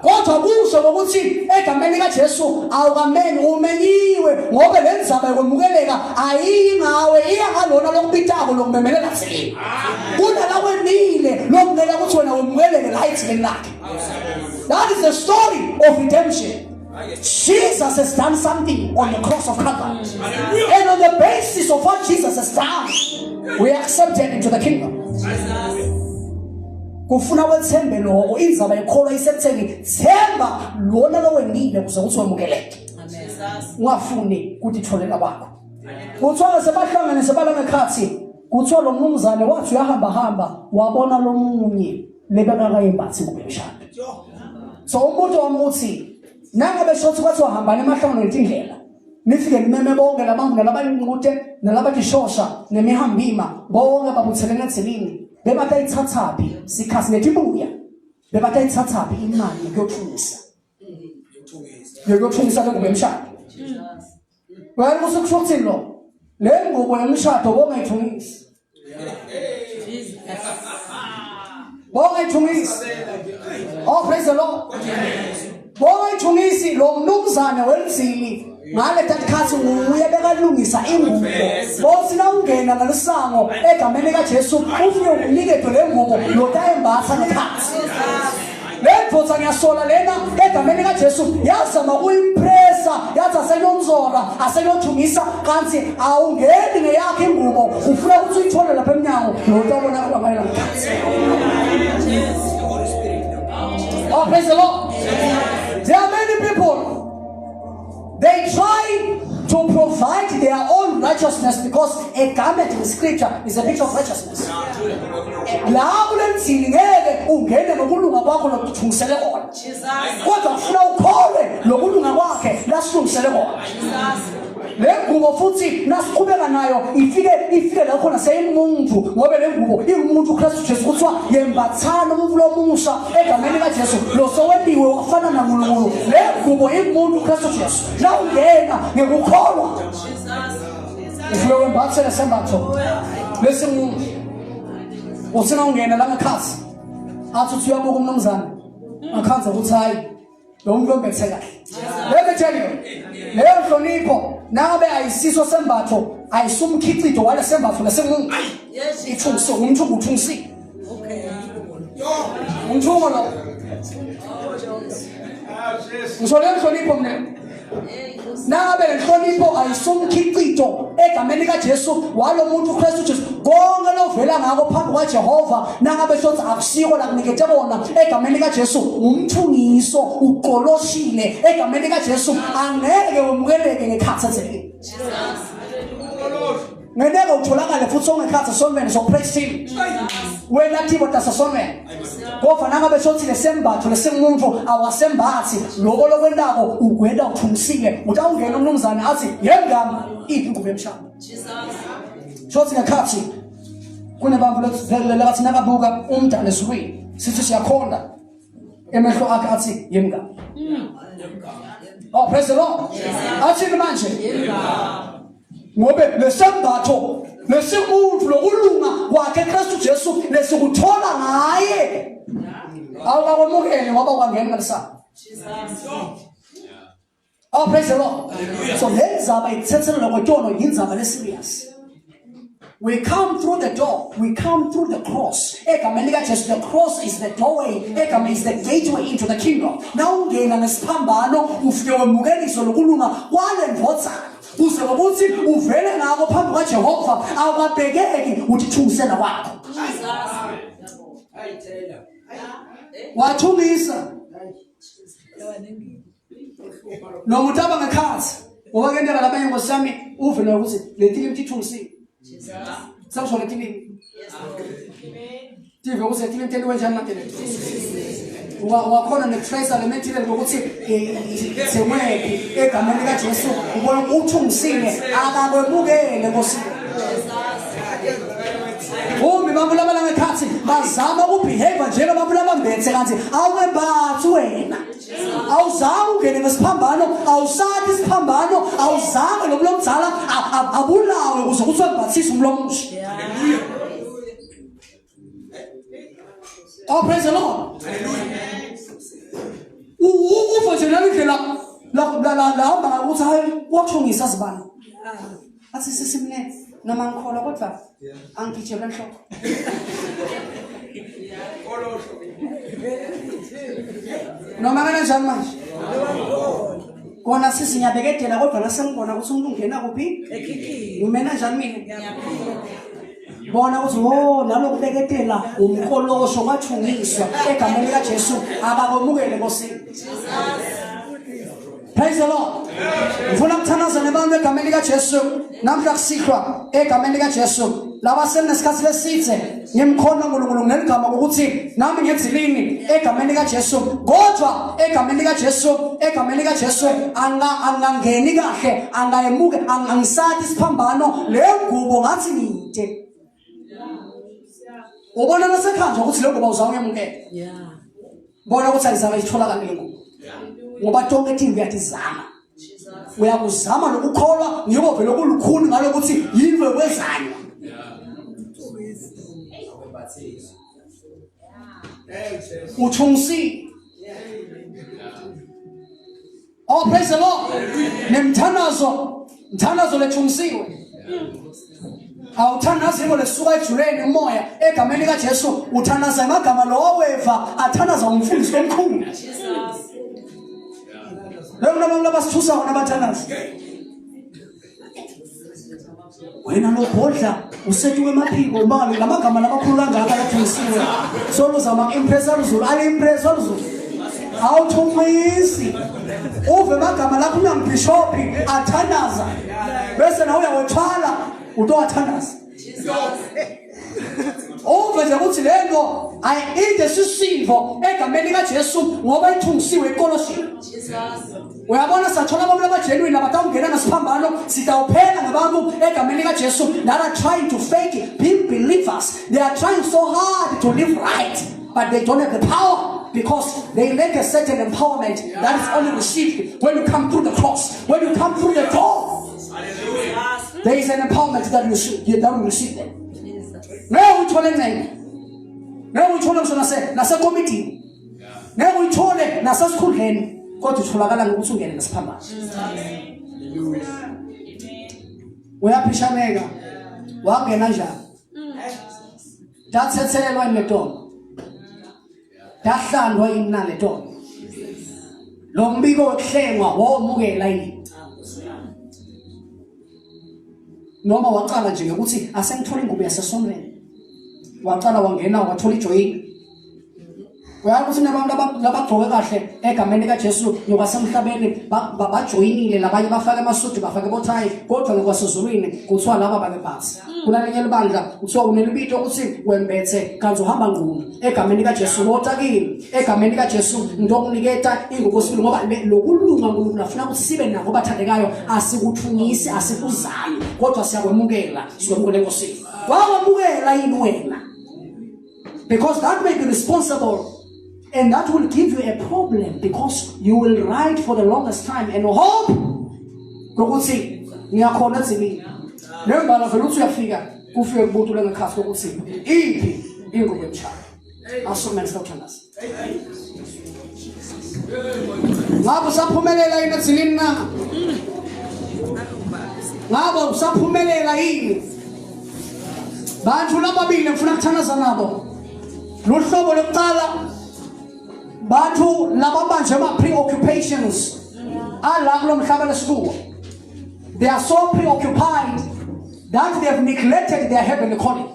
Kodwa kusho ukuthi egameni likaJesu awukameni umenyiwe ngoba le ndzaba yokwemukeleka ayiyi ngawe iya ngalona lokubitako lokumemelela thina. Kunalakwenile lokumela ukuthi wena wemukeleke la ethini lakhe. That is the story of redemption. Jesus has done something on the cross of Calvary. And on the basis of what Jesus has done, we are accepted into the kingdom. Kufuna wethembe lokho indzaba yekholwa isekutheni themba lona lowendile kuze ukuthi wemukeleke. Ungafuni kutitholela kwakho. Kuthiwa sebahlangene sebalangekhathi kuthiwa lo mnumzane wathi uyahamba hamba wabona lomunye lebekakayembathi kube mshado. So umbuto wami uthi nangabe shothi kwathiwa hambani emahlangano letindlela nifike nimeme bonke labantu nalabayinqute nalabatishosha nemihambima bonke babuthelene edzelini bebatayithathaphi sikhathi netibuya bebatayithathaphi imali yokuyothungisa yokuyothungisa le ngubo yemshado. Wena usukusho ukuthini lo le ngubo yemshado bongayithungisi bongayithungisi. Oh, praise the Lord. Bongayithungisi lo mnumzane welizili ngale tatikhathi nguye bekalungisa ingubo bothi nawungena ngalisango egameni likaJesu ufike uniketwe le ngubo lotayembatha ngekhathi. Le ndvodza ngiyasola lena egameni likaJesu yazama kuyimpressa yathi aseyonzora aseyothungisa kanti awungeni ngeyakhe ingubo ufuna ukuthi uyithole lapha emnyango lotawubonakala ngayo ngekhathi. Oh, praise the Lord. There are many people, they try to provide their own righteousness because a garment in scripture is a picture of righteousness. La kulenzini ngeke ungene ngokulunga kwakho lokuthungisele kona. Kodwa kufuna ukholwe lokulunga kwakhe lasilungisele kona. Le ngubo futhi nasiqhubeka nayo ifike ifike la khona seyimuntu ngoba le ngubo iwumuntu uKristu Jesu kuthiwa yembathana umuntu lomusha egameni likaJesu lo soweliwe wafana naNkulunkulu. Le ngubo iwumuntu uKristu Jesu. Nawungena ngekukholwa ufike wembathe lesembatho lesimuntu uthi nawungena la ngekhathi athi uthi uyabuka umnumzane akhanze ukuthi hayi lo muntu ombethe kahle. Let me tell you, leyo nhlonipho nangabe ayisiso sembatho ayisumkhicido wale sembatho lesemuntu ithungisiwe umthungo uthungisiwe umthungo lo ngisho leyo nhlonipho mina nangabe le nhlonipho ayisumkhicito egameni likaJesu walo muntu uKristu Jesu konke lovela ngako phambi kwaJehova nangabe sothi akusiko la kunikete bona egameni likaJesu umthungiso uqoloshile egameni likaJesu angeke wemukeleke ngekhathi etheni ngeke utholakale futhi ongekhathi sonweni so praise team wena thibo tasasonweni kodwa nangabe sothi lesembatho lesingumuntu awasembathi loko lokwentako ugweda uthungisile utawungena umnumzane athi yengami iphi ingubo yemshado sothi ngekhathi kunebantu lebathi nakabuka umdala ezulwini sithi siyakhonda emehlo akhe athi yemngami oh praise the Lord athini manje ngobe lesembatho lesimuntu lokulunga kwakhe Kristu Jesu lesikuthola ngaye awukakwamukeli ngoba kwangena ngalisana Oh praise the Lord. So le ndzaba ikuthethelelwa kwetono yindzaba le serious. We come through the door. We come through the cross. Egameni likaJesu, the cross is the doorway. Egameni is the gateway into the kingdom. Nawungena ngesiphambano ufike wemukeliswe lokulunga kwale ndvodzana. Kuze ngokuthi uvele ngako phambi kwaJehova awukabhekeki uthi thungisela kwakho. Wathungisa. Lo muntu aba ngekhathi ngoba kuyenteka labanye nkosi yami uve lo ukuthi le tilimi tithungisiwe. Sekusho le tilimi. Tive ukuthi le tilimi tentiwe njani manje le. Wakhona nekutracer le material ngokuthi ithengwephi egameni likaJesu ubona uthungisile akakwemukele nkosi. Kumbi babulabala ngekhathi bazama ukubehave njengabantu labambethe kanti awukwembathi wena. Awuzange ungene ngesiphambano, awusathi isiphambano, awuzange lo mlomdzala abulawe ukuze kuthiwe mbathise umlomusha. Oh praise the Lord. Hallelujah. Ufa nje ngale ndlela la la la hamba ukuthi hayi wathungisa zibani. Athi sisi mina noma ngikholwa kodwa angigijelwe enhloko. Noma kanjani manje? Kona sisi ngiyabekedela kodwa nasengibona ukuthi umuntu ungena kuphi? Ekhikhini. Ngimena njani mina? Bona ukuthi oh nalokubeketela umkolosho kwathungiswa egameni likaJesu abakwemukele Nkosini. Praise the Lord. Ngifuna ukuthandaza nabantu egameni likaJesu namhla kusihlwa egameni likaJesu laba seninesikhathi lesithe ngimkhona uNkulunkulu ngeligama ukuthi nami ngedzilini egameni likaJesu kodwa egameni likaJesu egameni likaJesu anga angangeni kahle angayemuke angisathi isiphambano le ngubo ngathi ngide ubona nasekhanja ukuthi le ngubo awuzawuyemukela yeah bona ukuthi ayizame itholakale le ngubo ngoba tonke timbi uyatizama uyakuzama nokukholwa ngiko vele okulukhuni ngalokuthi yinto yokwezanywa uthungisile oh praise the Lord nemthandazo mthandazo lethungisiwe awuthandazi yebo lesuka ejuleni umoya egameni likaJesu uthandaza amagama lowo weva athandaza umfundisi omkhulu leyo nabantu abasithusa wona abathandazi wena lobhodla usetuka emaphiko ubani lamagama lamakhulu kangaka lathungisiwe soluzama ku-impressa luzulu ali-impressa luzulu awuthunqisi uve amagama lakho unambhishophi athandaza bese nawe uyawethwala utowathandaza uve nje ukuthi le nto ayide sisindvo egameni likajesu ngoba ithungisiwe ikoloshiwe. Uyabona sathola abantu abagenuine abatawungena nasiphambano sitawuphela ngabantu egameni likaJesu that are trying to fake it, be believers. They are trying so hard to live right, but they don't have the power because they lack a certain empowerment that is only received when you come through the cross, when you come through the door. There is an empowerment that you that will receive there. Ngeke uyithole ngxenye. Ngeke uyithole ngisho nase nasekomidini. Ngeke uyithole nasesikhundleni kodwa utholakala ngokuthi ungene nesiphambano. Uyaphishaneka. Wangena njani? Dathethelelwa inetono. Dahlandwa yini na letono? Lo mbiko wokuhlengwa womukela yini? Noma waqala nje ngokuthi asengithola ingubo yasesontweni. Waqala wangena wathola ijoyini. Uyazi ukuthi nabantu labagqoke kahle egameni likaJesu ngokwasemhlabeni bajoyinile labanye bafake amasudu bafake bothayi kodwa ngokwasezulwini kuthiwa laba bakebhathi kunalenye libandla kuthiwa unelibito ukuthi wembethe kanti uhamba ngqunu egameni likaJesu lota kimi egameni likaJesu ngizokuniketa ingubo sibili ngoba lokulunga uNkulunkulu afuna ukuthi sibe nako bathandekayo asikuthungisi asikuzami kodwa siyakwemukela sikwemukela enkosini wakwemukela yini wena Because that may be responsible and that will give you a problem because you will ride for the longest time and hope ngokuthi ngiyakhona edzimini nembala vele uthi uyafika kufike kubutu lengekhathi lokuthi iphi ingubo emshado asukumele sawuthandaza ngabe usaphumelela yini edzilini na ngabe usaphumelela yini bantu lababili ngifuna kuthandaza nabo luhlobo lokuqala bantu lababanjwe ama-preoccupations ala kulo mhlaba lesikuwo they are so preoccupied that they have neglected their heavenly calling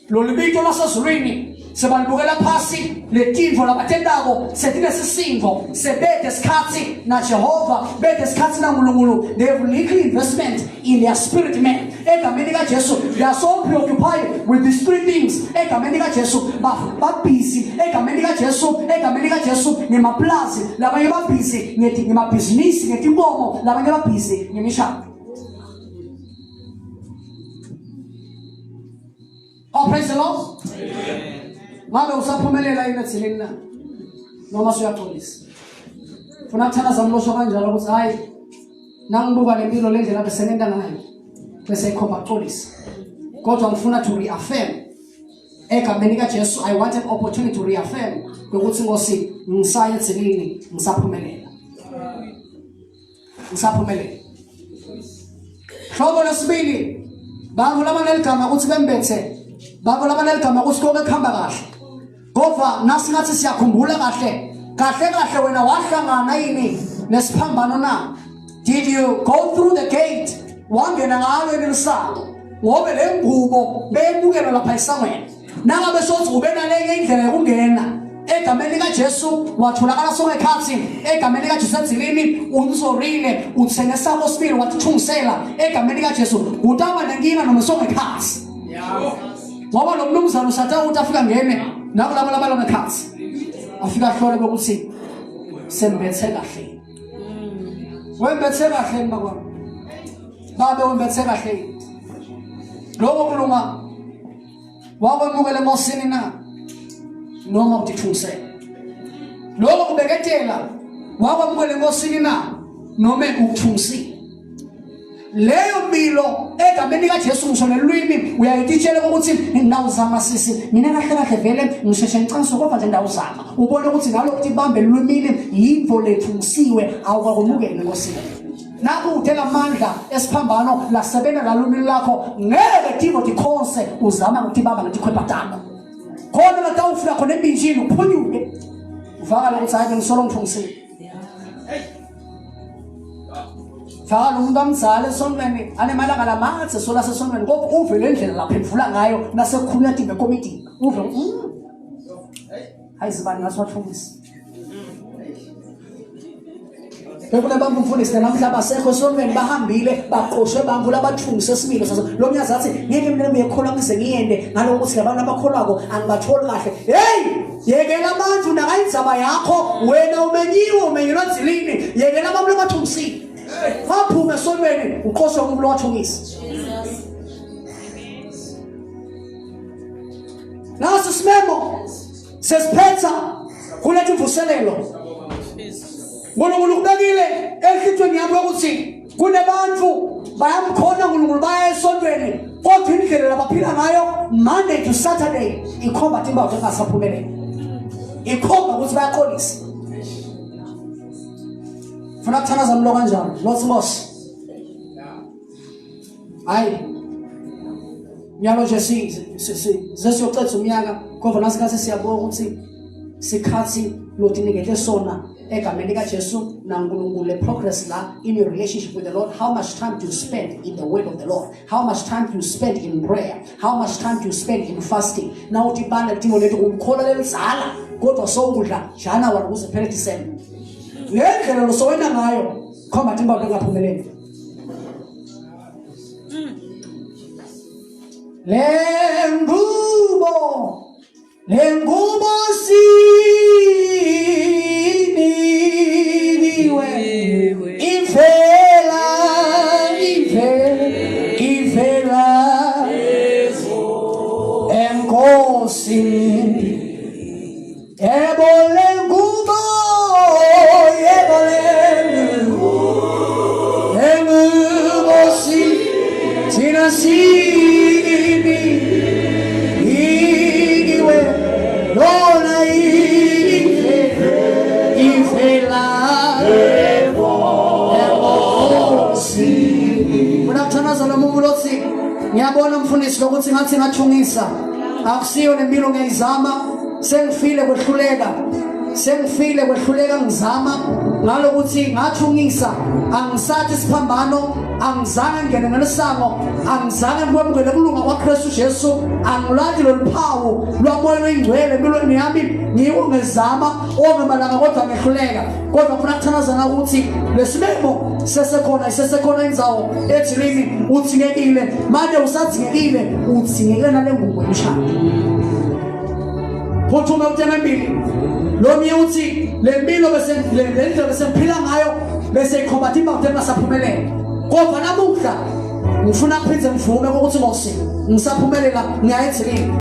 Lolibito lasezulwini sebalibukela phasi letintfo labatentako setinesisindvo sebete sikhatsi naJehova bete sikhatsi naNkulunkulu they have little investment in their spirit man egameni likaJesu they are so preoccupied with these three things egameni likaJesu babhizi egameni likaJesu egameni likaJesu ngemaplazi labanye babhizi ngemabhizinisi ngetinkomo labanye babhizi ngemishado Oh praise the Lord. Amen. Ngabe usaphumelela yini ethileni na? Noma usuyaxolisa. Funa kuthandaza mlosho kanjalo ukuthi hayi nangibuka lempilo lendlela bese ngenta ngayo bese ikhomba kuxolisa. Kodwa ngifuna to reaffirm egameni kaJesu I want an opportunity to reaffirm ukuthi Nkosi ngisaye ethilini ngisaphumelela. Ngisaphumelela. Hlobo lwesibili bantu labaneligama ukuthi bembethe bantu labaneligama ukuthi konke kuhamba kahle kodwa nasingathi siyakhumbula kahle kahle kahle wena wahlangana yini nesiphambano na did you go through the gate wangena ngalo elisango ngobe le ngubo beyemukelwa lapha esangweni nangabe sothi ube nalenye indlela yokungena egameni likaJesu watholakala songekhathi egameni likaJesu edzilini unzorile uthenge sakho sibili wathithungisela egameni likaJesu utaba nenkinga noma songekhathi ngoba lo mnumzane usatha ukuthi afika ngene nakulabo labalongekhathi afika ahlole kokuthi sembethe kahle wembethe kahle bakwami babe wembethe kahle lokho kulunga wakwemukela enkosini na noma utithungisele lokho kubeketela wakwamukela enkosini na noma ukuthungisile leyo mpilo egameni likaJesu ngisho nelwimi uyayititshela ukuthi ndawuzama sisi mina kahle kahle vele ngisheshe ngicanswe kodwa nje ndawuzama ubone ukuthi nalokuthi ibambe lwimini yimvo lethungisiwe awukakwemukeli enkosini nakude lamandla esiphambano lasebenza lalumini lakho ngeke timo tikhonse uzama ukuthi bamba ngetikhwepha takho khona latawufika khona embinjini uphunyuke uvakala ukuthi hayi bengisolo ngithungisile Faka umuntu amzala esontweni anemalanga lamathe sola sesontweni kodwa uve le ndlela lapha endlula ngayo nasekukhulunywa timbe ekomidini uve hayi zibani ngathi wathungisa. Bekunabantu mfundisi namhla basekho esontweni bahambile baqoshwe bantu labathungise esimilo saso. Lo mnyazi athi ngeke mina ngiyekholwa ngize ngiyende ngaloko ukuthi labantu abakholwako angibatholi kahle. Hey, yekela abantu nakayindzaba yakho wena umenyiwe umenyelwa dzilini yekela abantu labathungisile. Baphuma esontweni uqoshwe umuntu owathungisa. Naso simemo sesiphetha kuletha imvuselelo uNkulunkulu kubekile enhlitweni yami ukuthi kunebantu bayamkhona uNkulunkulu baya esontweni kodwa indlela labaphila ngayo Monday to Saturday ikhomba timbawu engasaphumeleli ikhomba ukuthi bayaqolisa funa kuthandaza mlo kanjani lothi Nkosi hayi nyalo nje sesiyocetha umnyaka kodwa nasikhathi siyabonga ukuthi sikhathi lotinikete sona egameni likaJesu naNkulunkulu le progress la in your relationship with the Lord. How much time do you spend in the word of the Lord? How much time do you spend in prayer? How much time do you spend in fasting? Now uthi bana lidingo lethu umkhola lelizala kodwa sowudla January kuze phele December. Le ndlela losowena ngayo khomba timba bengaphumeleli. Le ngubo le ngubo sinikiwe ivela ivela ivela enkosini. Yebo le ngubo, yebo le ngubo si thina simi iwe lona ife ifela Mina kuthandaza lo muntu lothi ngiyabona mfundisi lokuthi ngathi ngathungisa akusiyo nempilo ngiyayizama sengifile kwehluleka sengifile kwehluleka ngizama ngalokuthi ngathungisa angisathi isiphambano angizange ngingene ngelisango angizange ngikwemukele kulunga kwaKristu Jesu angilandi loluphawu lwamoya oyingcwele empilweni yami ngiwo ngizama onke malanga kodwa ngehluleka kodwa ngifuna kuthandazana ukuthi lesimemo sesekhona isesekhona indzawo ejilini uthingekile manje usadzingekile uthingekile nale ngubo yemshado phuthuma utema embili lo mye uthi le mpilo bese le ndlela bese ngiphila ngayo bese ikhomba imbawu engasaphumelela kodwa namuhla ngifuna kuphinde ngivume ukuthi Nkosi ngisaphumelela ngiyayithini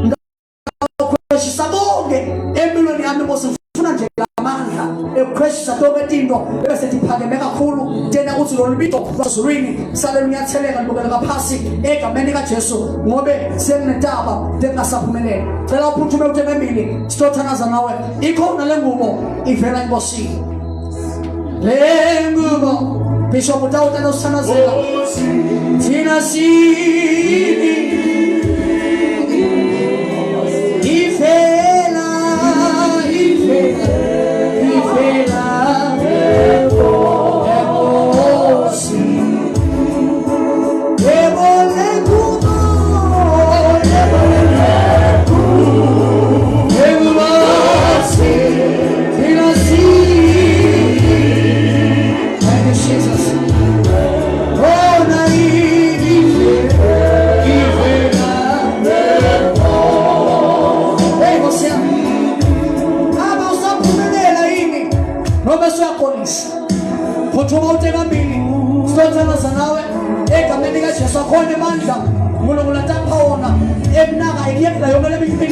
Ngawukhweshisa konke empilweni yami Nkosi ngifuna nje lamandla ekukhweshisa tonke tinto bese tiphakeme kakhulu tena ukuthi lolu bito lwazulwini sale lunyatheleka lubukela ngaphasi egameni kaJesu ngobe senginentaba tengasaphumelela cela uphuthume uthe embili sitothandaza nawe ikhona le ngubo ivela enkosini le ngubo Bishop utawutana usithandazela thina sini ifela ifela ifela enkosi yebo le ngubo yebo le ngubo thina sini Thank you, Jesus. Oh, na ife, Hey, Nkosi yami. Ngabe usaphumelela yini noma suyaqolisa? Phuthuma ute phambili. Sitothandaza nawe egameni likaJesu akhona amandla uNkulunkulu atapha wona ekunaka ikuyekela yonke leminye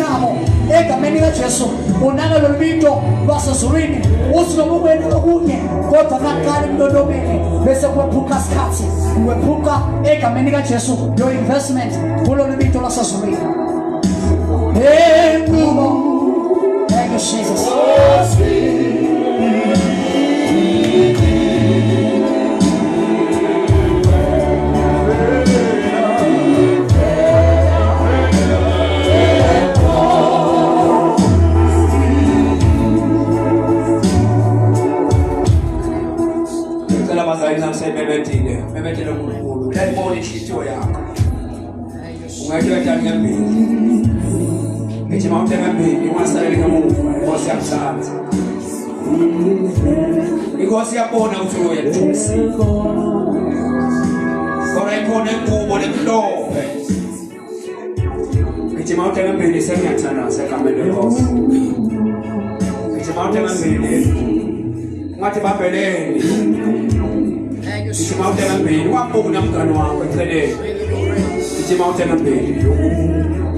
egameni likaJesu unaka lolu bito lwasezulwini uthi noma ukwena okunye kodwa kaqala emlolobeni bese kwephuka isikhathi wephuka egameni likaJesu your investment kulolu bito lwasezulwini. Hey, Nkubo. Thank you, Jesus. Ngicela abazali nakusebebethile, bebethele uNkulunkulu. Uyayibona inhliziyo yakho. Ungayithatha ngembili. Gijima uthe ngembili, ungasaleli ngemuva, inkosi yakuthatha. Inkosi iyabona ukuthi uyethusi. Kodwa ikhona ingubo lemhlophe. Gijima uthe ngembili sengiyathandaza egameni lenkosi. Gijima uthe ngembili. Ungathi bambeleni. Gijima uthe ngembili. Ungabuki namngani wakho eceleni. Gijima uthe ngembili.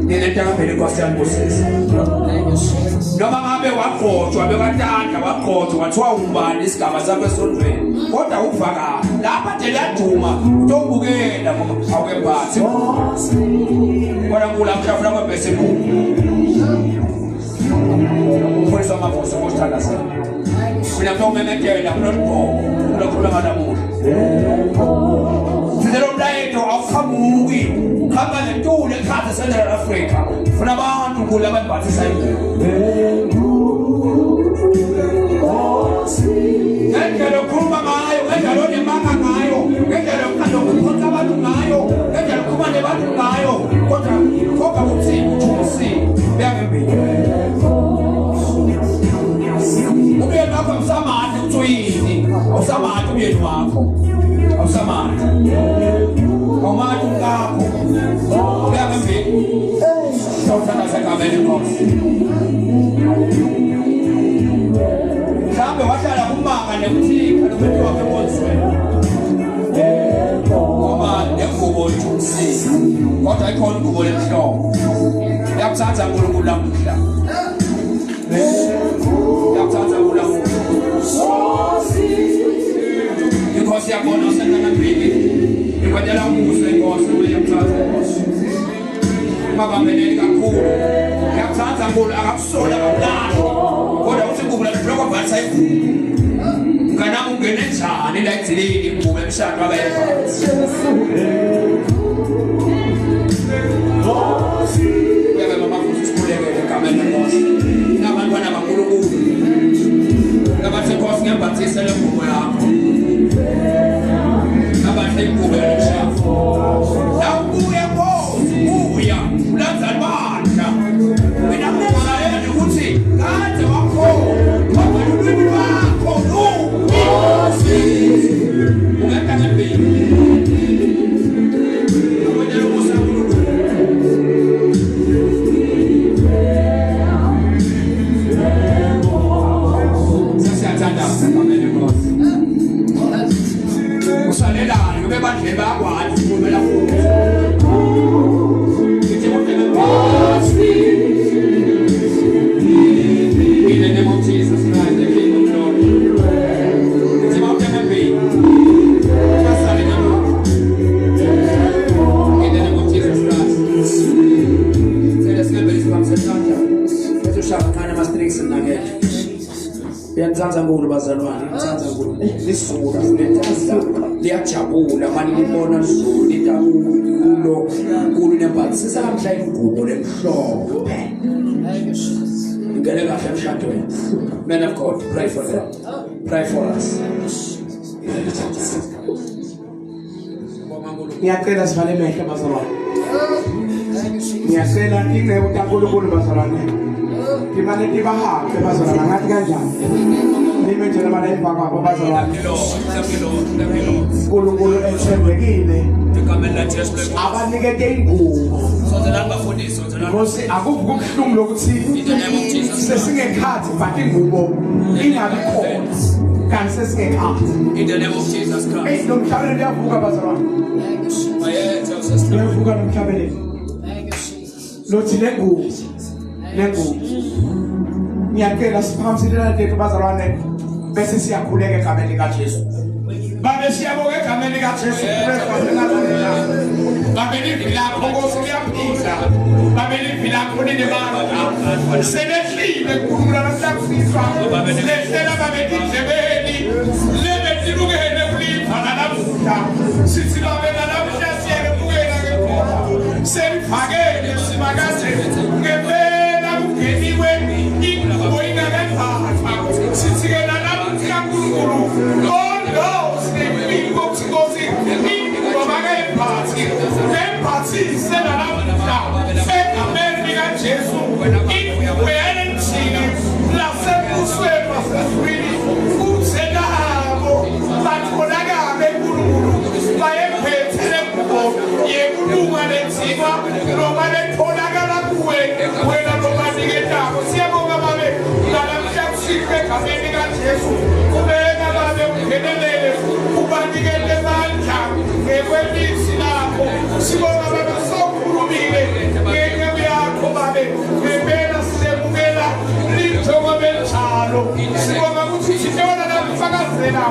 Nina ngembili inkosi yanibusisa. Noma ngabe wagqotshwa bekatanda wagqotshwa kwathiwa ubani isigaba sakho esontweni kodwa uva kahle lapha nje liyaduma utobukela ngoba awukembathi kodwa nkulu amhlafuna kwebhesi enkulu umfundisi wamavuso ngosithandazela mina ngiyomemedela kulolu bhoko kulokhuluma nganamuhla sithelo mlayeto awuqhamuki uqhamuka nentuli ekhathi Central Africa funa abantu kula ababhathisa ingubo ngendlela okhuluma ngayo ngendlela onemanga ngayo ngendlela okukhonza abantu ngayo ngendlela okhuluma nebantu ngayo kodwa khomba ukuthi uthusile beyangembili umyeni wakho awusamati ukuthi uyini awusamati umyeni wakho awusamati awumati umkakho beyangembili sawuthandaza egameni lenkosi mhlawumbe wahlala kumanga nekuthikha nokuthi wakhe enkonzweni ngoba nengubo ithusile kodwa ikhona ingubo lemhlophe Ngiyakuthatha uNkulunkulu namuhla. Ngiyakuthatha uNkulunkulu namuhla. Inkosi yakona usenganambili. Ikwentela umusa inkosi uyakuthatha inkosi. Ungabambeleli kakhulu. Ngiyakuthatha uNkulunkulu akakusola akakulahli. Kodwa uthi ingubo lamhloko bhalisa ingubo. Mnganami ungene njani la egcilini ingubo emshado abayiphathi. Uyake mama futhi sikhulekele egameni lenkosi. Nabantwana baNkulunkulu. Nabathi Nkosi ngiyabhathisa le ngubo yakho. Nabathi ingubo yalomshado. Nawubuya Nkosi, buya ulanza ibandla. Mina ngizayela ukuthi kade wakhona kodwa ulwimi lwakho lubi. Ungenta ngempilo. Ukwentela umusa kaNkulunkulu. Sesiyathandaza egameni lenkosi. Usalelani ngoba ebandleni bayakwazi ukukhulumela futhi. Ngithi kodwa Nkosi. In the name of Jesus Christ, the King of Glory. Ngithi mawuthembe Basale ngemuva. In the name of Jesus Christ. Sele singebele isibhamu sesandla. Bese ushaya kancane ama-strings nakele. Uyanithanda nkulu bazalwane, uyanithanda nkulu. Lizulu lentanda liyajabula mani libona lizulu litakulo nkulu nembathi. Sisalamhla ingubo lemhlophe. Ingene kahle emshadweni. Men of God, pray for them. Pray for us. Ngiyacela sivale emehlo bazalwane. Ngiyacela inceku kaNkulunkulu bazalwane. Timane tibahambe bazalwane angathi kanjani. Nime nje noma emva kwabo bazalwane. Thank you, Lord. Thank you, Lord. Thank you, Lord. uNkulunkulu ethembekile Egameni laJesu lenkosi. abanikete ingubo. Sondelani bafundisi, sondelani. Nkosi akuvuka ubuhlungu lokuthi In the name of Jesus Christ. sesingekhathi but ingubo ingabi khona. Kanti sesingekhathi. In the name of Jesus Eyi Christ. lo mhlabeleli uyavuka bazalwane. Bayethe usesihlalo. Uyavuka lo mhlabeleli. Lothi lengubo. Lengubo. Ngiyacela siphakamiselelane lethu bazalwane bese siyakhuleka egameni likaJesu. Babe siyabonga egameni likaJesu Kristu waseNazaretha. Babe livi lakho Nkosi liyaphila. Babe livi lakho linemandla. Selehlile Nkulunkulu namhlanje. Lehlela babe tindlebeni. Lebe tilukele kuliva nalamuhla. Sithi babe nalamuhla siyakemukela ke Nkosi. Selivakele simakade ngempela kungeniwe ingubo ingakembathwa. Sithi ke nalamuhla Nkulunkulu all those nempilo ukuthi Nkosi ingubo bakayiphathi bemphathise nalamuhla egameni likaJesu Yekulunga lenzima noma letholakala kuwe wena lobaniketako. Siyabonga babe nalamhla kusihlwe egameni likaJesu. Qhubeka babe ungenelele ubanikele amandla ngekwelizwi lakho. Sibonga babe sokhulumile ngenceku yakho babe ngempela silemukela linjengoba benjalo. Sibonga ukuthi sithola nakufakazela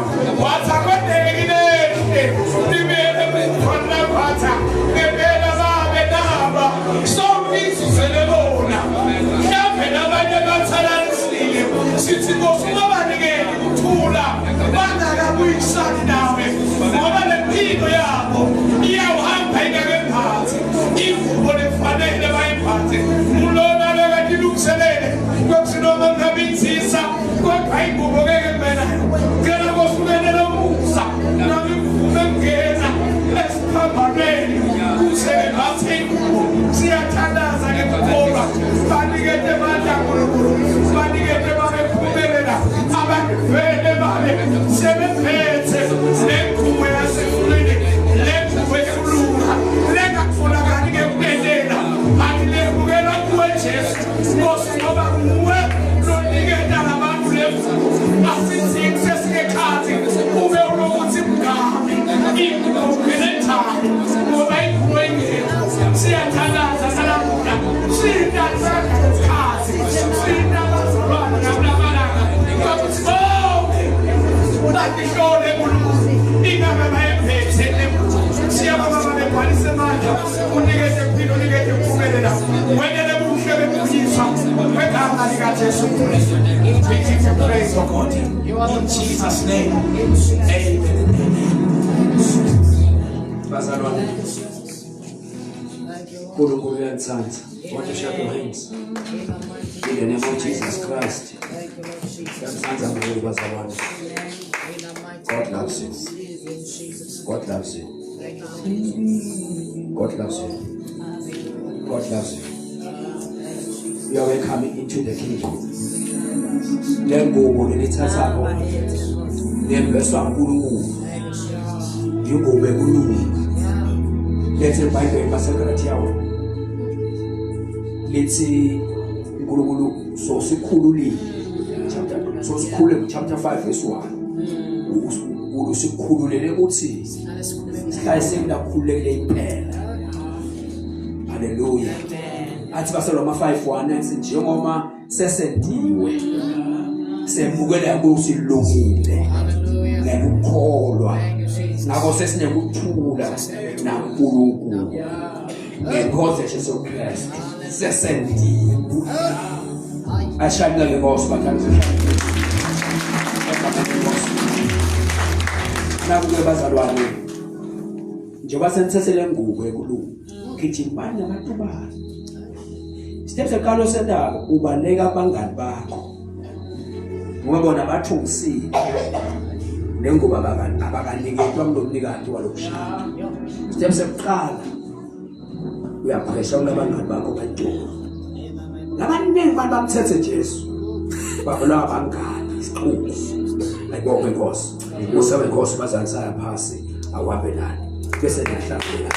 wathi akwendeke kilehle limele kukhona phatha ngempela babe naba sonke izuzele bona mhlawumbe nabanye bathalalisile sithi nkosi ungabanikeli ukuthula bangakabuyisani nawe ngoba le mpilo yabo iyawuhamba ingakephathi ingubo lefanele bayiphathe ngulona lekadilungiselele kokuthi noma ngabe inzisa kodwa ingubo ngeke kube nayo. Cela kosukelele umusa nami ngivume kungena esiphambanweni kuze ngembathe ingubo. Siyathandaza ngekukholwa, banikete amandla Nkulunkulu, banikete babephumelela abantu vele babe sebephethe lengubo yasezulwini, lengubo ekulunga lengatholakali ngekutendela bathi lemukela kuwe Jesu Nkosi ngoba nguwe loniketa labantu lengubo. Asithi sesingekhathi ube ulokuthi mngami ingubo ungenethani ngoba ingubo ingekho. Siyathandaza nalamuhla siyintathatha ngesikhathi siyintabazalwane nakulamalanga ukuthi bonke batihlole Nkulunkulu ingabe bayephethe lengubo. Siyabonga babegcwalise amandla unikeze impilo unikeze impumelela wenele buhle bebuyiswa kwegama likaJesu Kristu. We give you praise, O God. In Jesus' name. Amen and amen. Bazalwane, uNkulunkulu uyanithanda. Want to shake your hands? In the name of Jesus Christ. Uyanithanda uNkulunkulu bazalwane. God loves you. God loves you. God loves you. God loves you. You are welcome into the kingdom. Le ngubo lenithathako nembeswa uNkulunkulu. Ingubo ekulunga. Lethe iBhayibheli baseGalatia lithi uNkulunkulu sosikhululile. Chapter sosikhulule chapter 5 verse 1. uNkulunkulu sikhululele ukuthi sihlale sekunakhululekile impela. Haleluya. Athi baseRoma 5:1 athi njengoba sesentiwe semukela ukuthi silungile ngokukholwa ngakho sesinekuthula naNkulunkulu ngenkosi Jesu Kristu sesentiwe. Ashayile ngenkosi bathanda. Nakuke bazalwane njengoba senithethe le ngubo ekulunga gijimani namatubane. Step seqalo sendaba ubaleka abangani bakho ngoba bona bathungisile nengubo abakaniketwa kulomnikati walomshado. Step sekuqala uyaphesha kulabangani bakho bantolo. Labaningi abantu bamthethe Jesu bavela abangani isixuku. Ayibonge inkosi. Umusa wenkosi bazali saya phasi awuhambe nani bese niyahlangana.